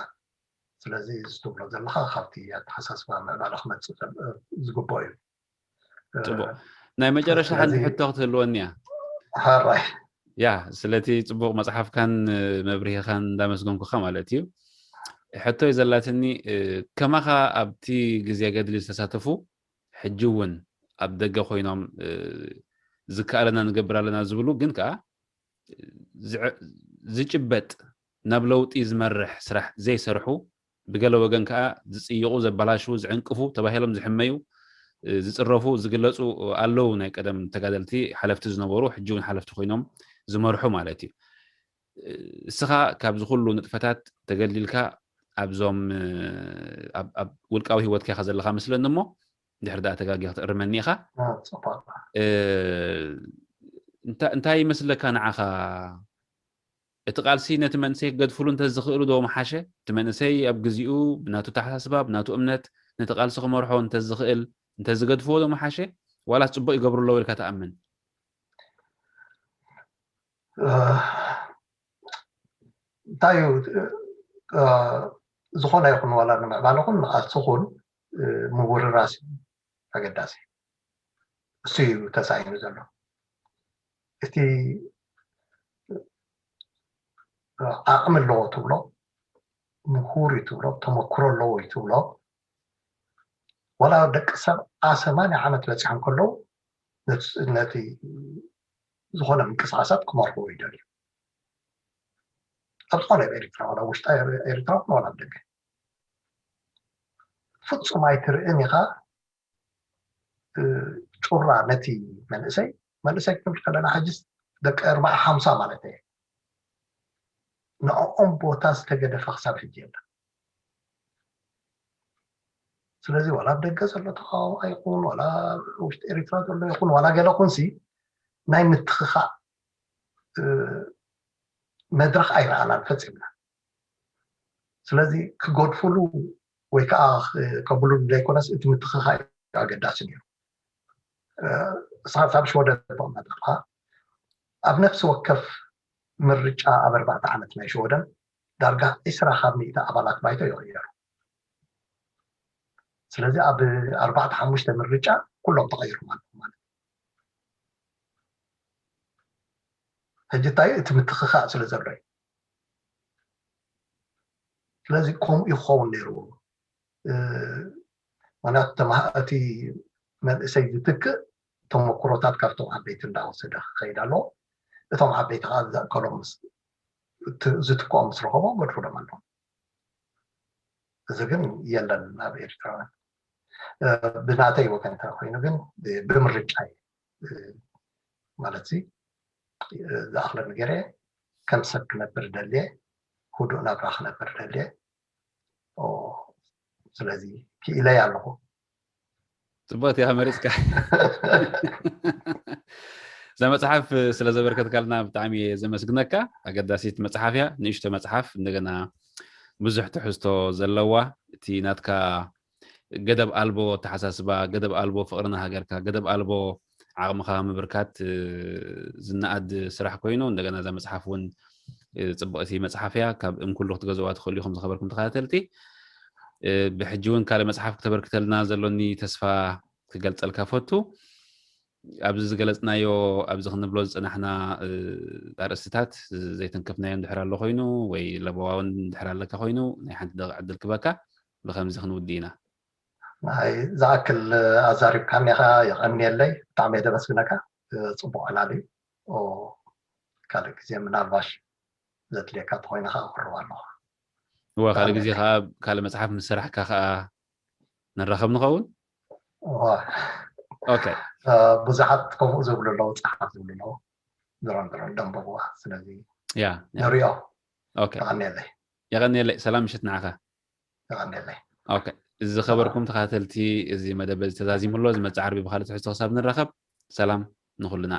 ስለዚ እዚ ትብሎ ዘለኻ ካብቲ ኣተሓሳስባ ምዕባለ ክመፅእ ዝግብኦ እዩ ፅቡቅ ናይ መጨረሻ ሓንቲ ሕቶ ክትህልወኒ እያ ሕራይ ያ ስለቲ ፅቡቅ መፅሓፍካን መብርሂኻን እንዳመስገንኩካ ማለት እዩ ሕቶይ ዘላትኒ ከማኻ ኣብቲ ግዜ ገድሊ ዝተሳተፉ ሕጂ እውን ኣብ ደገ ኮይኖም ዝከኣለና ንገብር ኣለና ዝብሉ ግን ከዓ ዝጭበጥ ናብ ለውጢ ዝመርሕ ስራሕ ዘይሰርሑ ብገለ ወገን ከዓ ዝፅይቑ ዘበላሽዉ ዝዕንቅፉ ተባሂሎም ዝሕመዩ ዝፅረፉ ዝግለፁ ኣለዉ ናይ ቀደም ተጋደልቲ ሓለፍቲ ዝነበሩ ሕጂ እውን ሓለፍቲ ኮይኖም ዝመርሑ ማለት እዩ እስኻ ካብዚ ኩሉ ንጥፈታት ተገሊልካ ኣብዞም ኣብ ውልቃዊ ህይወትካ ኢኻ ዘለካ መስለኒ እሞ ድሕሪ ደኣ ተጋጊ ክትእርመኒ ኢኻ እንታይ ይመስለካ ንዓኻ እቲ ቃልሲ ነቲ መንእሰይ ክገድፍሉ እንተዝኽእሉ ዶ መሓሸ እቲ መንእሰይ ኣብ ግዚኡ ብናቱ ተሓሳስባ ብናቱ እምነት ነቲ ቃልሲ ክመርሖ እንተዝኽእል እንተዝገድፍዎ ዶ መሓሸ ዋላስ ፅቡቅ ይገብሩ ኣለዉ ኢልካ ትኣምን እንታይ እዩ ዝኾነ ይኹን ዋላ ንምዕባለ ኹን ንቃልሲ ኹን ምውርራስ እዩ ኣገዳሲ እሱ እዩ ተሳኢኑ ዘሎ እቲ ዓቕሚ ኣለዎ ትብሎ ምሁር እዩ ትብሎ ተመክሮ ኣለዎ እዩ ትብሎ ዋላ ደቂ ሰብ ኣሰማንያ ዓመት በፂሖም ከለዉ ነቲ ዝኾነ ምንቅስቃሳት ክመርሕዎ ይደልዩ ኣብ ዝኾነ ኣብ ኤርትራ ዋላ ውሽጣ ኤርትራ ዋላ ደገ ፍፁም ኣይትርእን ኢኻ ጩራ ነቲ መንእሰይ መንእሰይ ክንብል ከለና ሕጅስ ደቂ ኣርባዓ ሓምሳ ማለት እየ ንዕኦም ቦታ ዝተገደፈ ክሳብ ሕጂ የለን ስለዚ ዋላ ኣብ ደገ ዘሎ ተቃዋማ ይኹን ዋላ ውሽጢ ኤርትራ ዘሎ ይኹን ዋላ ገለ ኩንሲ ናይ ምትኽኻእ መድረኽ ኣይረኣናን ፈፂምና ስለዚ ክገድፍሉ ወይ ከዓ ከብሉ ዘይኮነስ እቲ ምትኽኻእ ኣገዳሲ ነይሩ ሳብ ሽወደን ተቐመጥካ ኣብ ነፍሲ ወከፍ ምርጫ ኣብ ኣርባዕተ ዓመት ናይ ሽወደን ዳርጋ ዒስራ ካብ ሚእቲ ኣባላት ባይቶ ይቕየሩ ስለዚ ኣብ ኣርባዕተ ሓሙሽተ ምርጫ ኩሎም ተቐይሩ ማለት ማለት ሕጂ እንታይ እቲ ምትኽኻእ ስለ ዘሎ እዩ ስለዚ ከምኡ ይኸውን ነይርዎ ምክንያቱ እቲ መንእሰይ ዝትክእ ተመክሮታት ካብቶም ዓበይቲ እንዳወሰደ ክኸይድ ኣለዎ እቶም ዓበይቲ ከዓ ዘእከሎም ዝትክኦም ምስ ረኸቦ ገድፉሎም ኣለዎ እዚ ግን የለን ኣብ ኤርትራውያን ብናተይ ወገን እንተ ኮይኑ ግን ብምርጫ ማለት ዝኣኽለኒ ገይረ ከም ሰብ ክነብር ደልየ ህዱእ ናብራ ክነብር ደልየ ስለዚ ክኢለይ ኣለኹ ፅቡቅ እያ መሪፅካ እዛ መፅሓፍ ስለ ዘበርከትካልና ብጣዕሚ እየ ዘመስግነካ ኣገዳሲት መፅሓፍ እያ ንእሽቶ መፅሓፍ እንደገና ብዙሕ ትሕዝቶ ዘለዋ እቲ ናትካ ገደብ ኣልቦ ኣተሓሳስባ ገደብ ኣልቦ ፍቅሪ ንሃገርካ ገደብ ኣልቦ ዓቕምኻ ምብርካት ዝነኣድ ስራሕ ኮይኑ እንደገና እዛ መፅሓፍ እውን ፅብቕቲ መፅሓፍ እያ ካብ እም ኩሉ ክትገዝዋ ትኽእሉ ኢኹም ዝኸበርኩም ተኸታተልቲ ብሕጂ እውን ካልእ መፅሓፍ ክተበርክተልና ዘሎኒ ተስፋ ክገልፀልካ ፈቱ ኣብዚ ዝገለፅናዮ ኣብዚ ክንብሎ ዝፅናሕና ኣርእስትታት ዘይተንከፍናዮ እንድሕር ኣሎ ኮይኑ ወይ ለበዋ እውን እንድሕር ኣለካ ኮይኑ ናይ ሓንቲ ደቂ ዕድል ክበካ ብከምዚ ክንውዲ ኢና ናይ ዝኣክል ኣዛሪብካኒ ኢኻ የቐንየለይ ብጣዕሚ የደመስግነካ ፅቡቅ ዕላል እዩ ካልእ ግዜ ምናልባሽ ዘድልየካ ተኮይነ ከዓ ክርዋ ኣለኹ እዋ ካልእ ግዜ ከዓ ካልእ መፅሓፍ ምስ ሰራሕካ ከዓ ንራኸብ ንኸውን ኦኬ። ብዙሓት ከምኡ ዝብሉ ኣለዉ፣ ጸሓፍ ዝብሉ ኣለዉ። ዝረንዝረን ደንበብዋ። ስለዚ ያ ንሪኦ። ኦኬ። የቐንየለይ። የቐንየለይ። ሰላም ምሽት ንዓኻ። የቐንየለይ። ኦኬ። ዝኸበርኩም ተኸታተልቲ፣ እዚ መደብ እዚ ተዛዚሙ ኣሎ። ዝመጽእ ዓርቢ ብኻልእ ትሕዝቶ ክሳብ ንራኸብ፣ ሰላም ንኹልና።